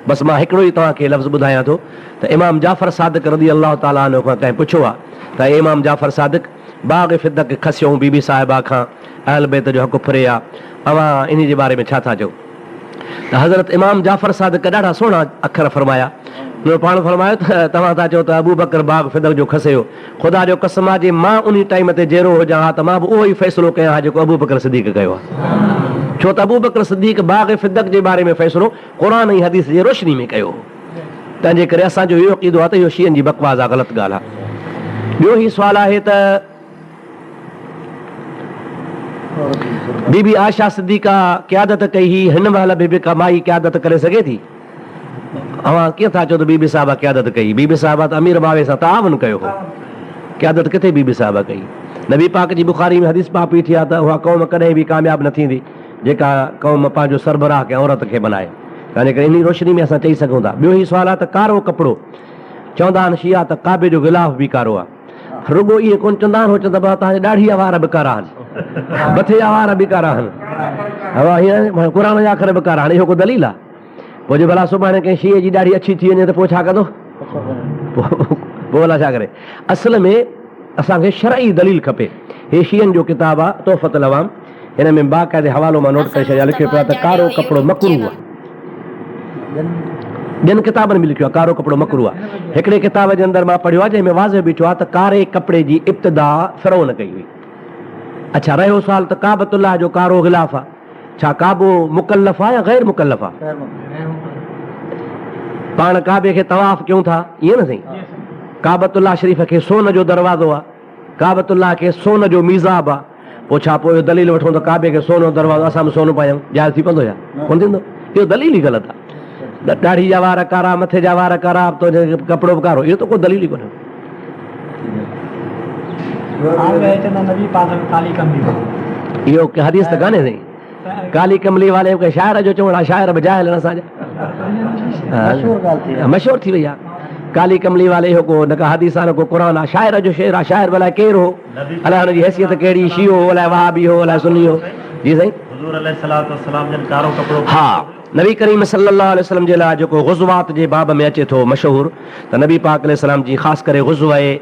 بس مان هڪڙو ئي توهان کي لفظ ٻڌايان ٿو ته امام جعفر صادق رضي الله تعالٰي عنه کان ڪنهن پڇيو آ ته اي امام جعفر صادق! باغ فدق کسيئون بي بي صاحبه کان اهل بيت جو حق ڦري آ اوهان انهي جي باري ۾ ڇا ٿا چئو؟ ته حضرت امام جعفر صادق ڏاڍا سهڻا اکر فرمايا انهن پاڻ فرمايو ته توهان ٿا چئو ته ابوبڪر باغ فدق جو کسيو خدا جو قسم آ جي مان انهي ٽائيم تي جيئرو هجان ها ته مان به اهو ئي فيصلو ڪيان ها جيڪو ابوبڪر صديق ڪيو آ ڇو ته ابوبڪر صديق باغ فدق جي باري ۾ فيصلو قرآن ۽ حديث جي روشني ۾ ڪيو هو. تنهن جي ڪري اسان جو اهو عقيدو آهي ته اهو شيعن جي بڪواس آهي غلط ڳالهه آهي. ٻيو هي سوال آهي ته بي بي عائشه صديقه قيادت ڪئي هئي هن مهل به به ڪا مائي قيادت ڪري سگهي ٿي؟ اوهان ڪيئن ٿا چئو ته بي بي صاحبه قيادت ڪئي؟ بي بي صاحبه ته امير معاويه سان تعاون ڪيو هو. قيادت ڪٿي بي بي صاحبه ڪئي؟ نبي پاڪ جي بخاري ۾ حديث پاڪ بيٺي آهي ته اها قوم ڪڏهن به ڪامياب نه ٿيندي. جيڪا قوم پنهنجو سربراهه ڪنهن عورت کي بنائي. تنهنجي ڪري انهي روشني ۾ اسان چئي سگهون ٿا. ٻيو هي سوال آهي ته ڪارو ڪپڙو، چوندا آهن شيعا ته ڪعبي جو غلاف به ڪارو آهي. رڳو ائين ڪونه چوندا آهن، هو چوندا بابا توهان جي ڏاڙهي جا وار به ڪارا آهن، مٿي جا وار به ڪارا آهن، هيئن قرآن جا اکر به ڪارا آهن، اهو ڪو دليل آهي؟ پوء جي ڀلا سڀاڻي ڪنهن شيعي جي ڏاڙهي اڇي ٿي وڃي ته پوء ڇا ڪندو؟ پوء ڀلا ڇا ڪري؟ اصل ۾ اسان کي شرعي دليل کپي. هي شيعن جو ڪتاب آهي تحفة العوام. هن ۾ باقاعدي حوالو مان نوٽ ڪري ڇڏيا لکيو پيو آهي ته ڪارو ڪپڙو مڪروه آهي. ٻين ڪتابن ۾ لکيو آهي ڪارو ڪپڙو مڪروه آهي. هڪڙي ڪتاب جي اندر مان پڙهيو آهي جنهن ۾ واضح بيٺو آهي ته ڪاري ڪپڙي جي ابتدا فرعون ڪئي هئي. اڇا رهيو سوال ته ڪعبة الله جو ڪارو غلاف آهي ڇا ڪعبو مڪلف آهي يا غير مڪلف آهي؟ پاڻ ڪعبي کي طواف ڪيون ٿا ائين نه سائين؟ ڪعبة الله شريف کي سون جو دروازو آهي. ڪعبة الله کي سون جو ميزاب آ، پوء ڇا پوء اهو دليل وٺون ته ڪعبي کي سون جو دروازو اسان به سون پايون، جائز ٿي پوندو ڇا؟ ڪونه ٿيندو. اهو دليل ئي غلط آ. ڏاڙهي جا وار ڪارا، مٿي جا وار ڪارا، تنهنجو ڪپڙو به ڪارو، اهو ته ڪو دليل ئي ڪونهي. اهو حديث ته ڪانهي سائين. ڪالي ڪملي والي ڪنهن شاعر جو چوڻ آ، شاعر به جاهل آهن اسان جا. مشهور ٿي وئي آ. ڪالي ڪملي والي اهو ڪو نه ڪا حديث آ نه ڪو قرآن آ، شاعر جو شعر آ، شاعر به الائي ڪير هو، الائي هن جي حيثيت ڪهڙي، شيعو هو الائي وهابي هو الائي سني هو. جي سائين. حضور عليه الصلوة والسلام جن ڪارو ڪپڙو پاتو ها هيو. نبي ڪريم صلي الله عليه وسلم جي لاء جيڪو غزوات جي باب ۾ اچي ٿو مشهور ته نبي پاڪ عليه السلام جي خاص ڪري غزوه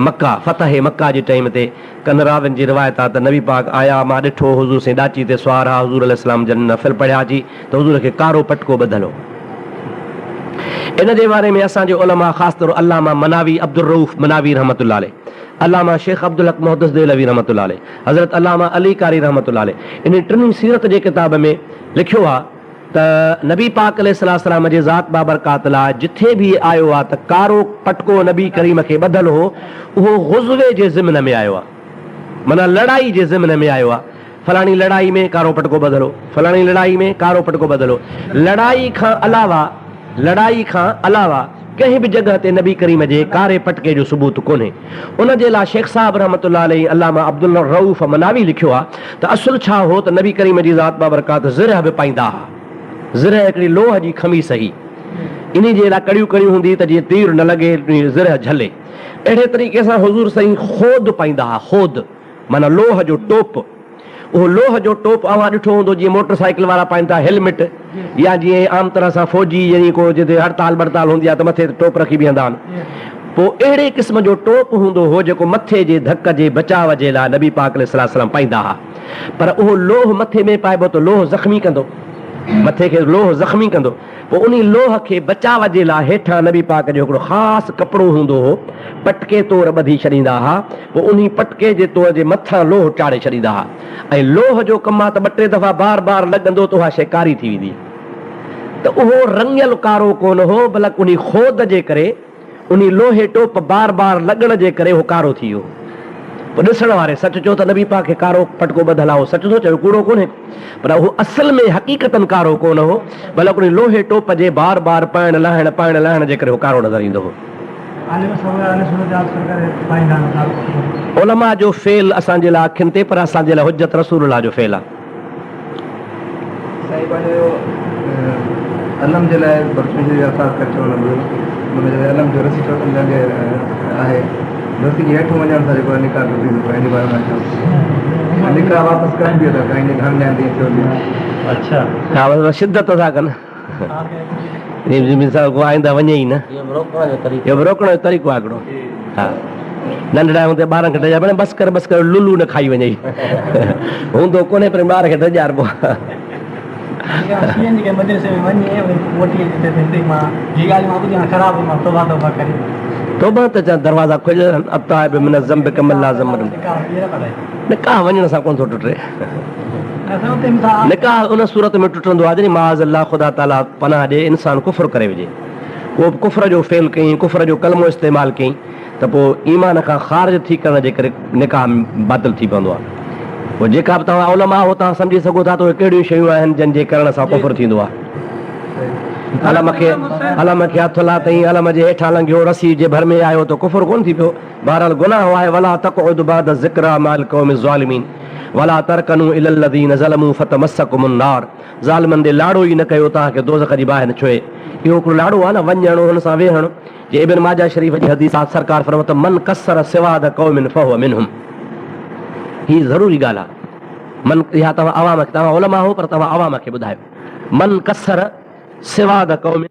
مڪه، فتح مڪه جي ٽائيم تي ڪن راوين جي روايت آ ته نبي پاڪ آيا، مان ڏٺو حضور سائين ڏاچي تي سوار ها، حضور عليه السلام جن نفل پڙهيا اچي ته حضور کي ڪارو پٽڪو ٻڌل هو. ان جي باري ۾ اسان جي علماء خاص طور علامه مناوي عبدالرؤف مناوي رحمة الله عليه، علامه شيخ عبدالحق محدث دهلوي رحمة الله عليه، حضرت علامه علي قاري رحمة الله عليه انهن ٽنهي سيرت جي ڪتاب ۾ لکيو آ ته نبي پاڪ عليه الصلوة والسلام جي ذات بابرڪات لاء جٿي به آيو آ ته ڪارو پٽڪو نبي ڪريم کي ٻڌل هو اهو غزوي جي ضمن ۾ آيو آ معنيٰ لڙائي جي ضمن ۾ آيو آ فلاڻي لڙائي ۾ ڪارو پٽڪو ٻڌل هو فلاڻي لڙائي ۾ ڪارو پٽڪو ٻڌل هو لڙائي کان علاوه لڙائي کان علاوه ڪنهن به جڳهه تي نبي ڪريم جي ڪاري پٽڪي جو ثبوت ڪونهي. ان جي لاء شيخ صاحب رحمة الله عليه ۽ علامه عبدالرؤف مناوي لکيو آهي ته اصل ڇا هو ته نبي ڪريم جي ذات بابرڪات زرهه به پائيندا ها. زرهه هڪڙي لوهه جي خميس هئي. انهي جي لاء ڪڙيون ڪڙيون هوندي ته جيئن تير نه لڳي زرهه جهلي. اهڙي طريقي سان حضور سائين خود پائيندا ها، خود معنيٰ لوهه جو ٽوپ. اهو لوهه جو ٽوپ اوهان ڏٺو هوندو جيئن موٽر سائيڪل وارا پائين ٿا هيلمٽ يا جيئن عام طرح سان فوجي يعني ڪو جتي هڙتال ٻڙتال هوندي آهي ته مٿي تي ٽوپ رکي بيهندا آهن. پوء اهڙي قسم جو ٽوپ هوندو هو جيڪو مٿي جي ڌڪ جي بچاء جي لاء نبي پاڪ عليه الصلوة والسلام پائيندا ها. پر اهو لوهه مٿي ۾ پائبو ته لوهه زخمي ڪندو. مٿي کي لوهه زخمي ڪندو. پوء انهي لوهه کي بچاء جي لاء هيٺان نبي پاڪ جو هڪڙو خاص ڪپڙو هوندو هو، پٽڪي طور ٻڌي ڇڏيندا ها، پوء انهي پٽڪي جي طور جي مٿان لوهه چاڙهي ڇڏيندا ها ۽ لوهه جو ڪم آ ته ٻه ٽي دفعا بار بار لڳندو ته اها شيء ڪاري ٿي ويندي ته اهو رڱيل ڪارو ڪونه هو بلڪ انهي خود جي ڪري انهي لوهي ٽوپ بار بار لڳڻ جي ڪري اهو ڪارو ٿي ويو. پوء ڏسڻ واري سچ چيو ته نبي پاڪ کي ڪارو پٽڪو ٻڌل آهي. اهو سچ ٿو چوي، ڪوڙو ڪونهي. پر اهو اصل ۾ حقيقتاً ڪارو ڪونه هو، بلڪ انهي لوهي ٽوپ جي بار بار پائڻ لاهڻ پائڻ لاهڻ جي ڪري اهو ڪارو نظر ايندو هو. علماء جو فعل اسان جي لاء اکين تي پر اسان جي لاء حجت رسول الله جو فعل آهي. سائين پنهنجو علم جي لاء برچون شريف جا خاص ڪري چوڻ لڳو ان جي لاء علم جو رسي چوٿن جنگ آهي رسي جي هيٺ وڃڻ سان جيڪو نڪاح ٽٽي ٿو پئي ان جي باري ۾ چئو نڪاح واپس ڪن به ٿا ڪائين گهڻن جاين تي ٿيو به اڇا ها بس شدت ٿا ڪن مثال ڪو آئنده وڃي ئي نه اهو به روڪڻ جو طريقو اهو به روڪڻ جو طريقو آهي هڪڙو ها ننڍڙا هوندي ٻارن کي ڊڄاربو بس ڪر بس ڪر لولو نه کائي وڃئي هوندو ڪونهي پر ٻار کي ڊڄاربو توبه ته چا دروازا کليل آهن التائب من الذنب ڪمن لا ذنب له نڪاح وڃڻ سان ڪونه ٿو ٽٽي نڪاح ان صورت ۾ ٽٽندو آهي جڏهن معاذ الله خدا تعالي پناهه ڏي انسان ڪفر ڪري وجهي ڪو به ڪفر جو فعل ڪيائين، ڪفر جو ڪلمو استعمال ڪيائين ته پوء ايمان کان خارج ٿي ڪرڻ جي ڪري نڪاح باطل ٿي پوندو آهي. پوء جيڪا به توهان علماء آهو توهان سمجهي سگهو ٿا ته اهي ڪهڙيون شيون آهن جن جي ڪرڻ سان ڪفر ٿيندو آهي. علم کي علم کي هٿ لاتئين، علم جي هيٺان لنگهيو، رسي جي ڀر ۾ آيو ته ڪفر ڪونه ٿي پيو. بهرحال گناهه آهي ولا تقعد بعد الذڪريٰ مع القوم الظالمين ولا ترڪنوا الي الذين ظلموا فتمسڪم النار. ظالمن ڏي لاڙو ئي نه ڪيو توهان کي دوزخ جي باهه نه ڇهي. اهو هڪڙو لاڙو آهي نه وڃڻ هن سان ويهڻ. جي ابن ماجه شريف جي حديث آهي سرڪار فرمايو ته من ڪثر سواد قوم فهو منهم هي ضروري ڳالهه آهي من اها توهان عوام کي توهان علماء آهو پر توهان عوام کي ٻڌايو من ڪثر سواد قوم.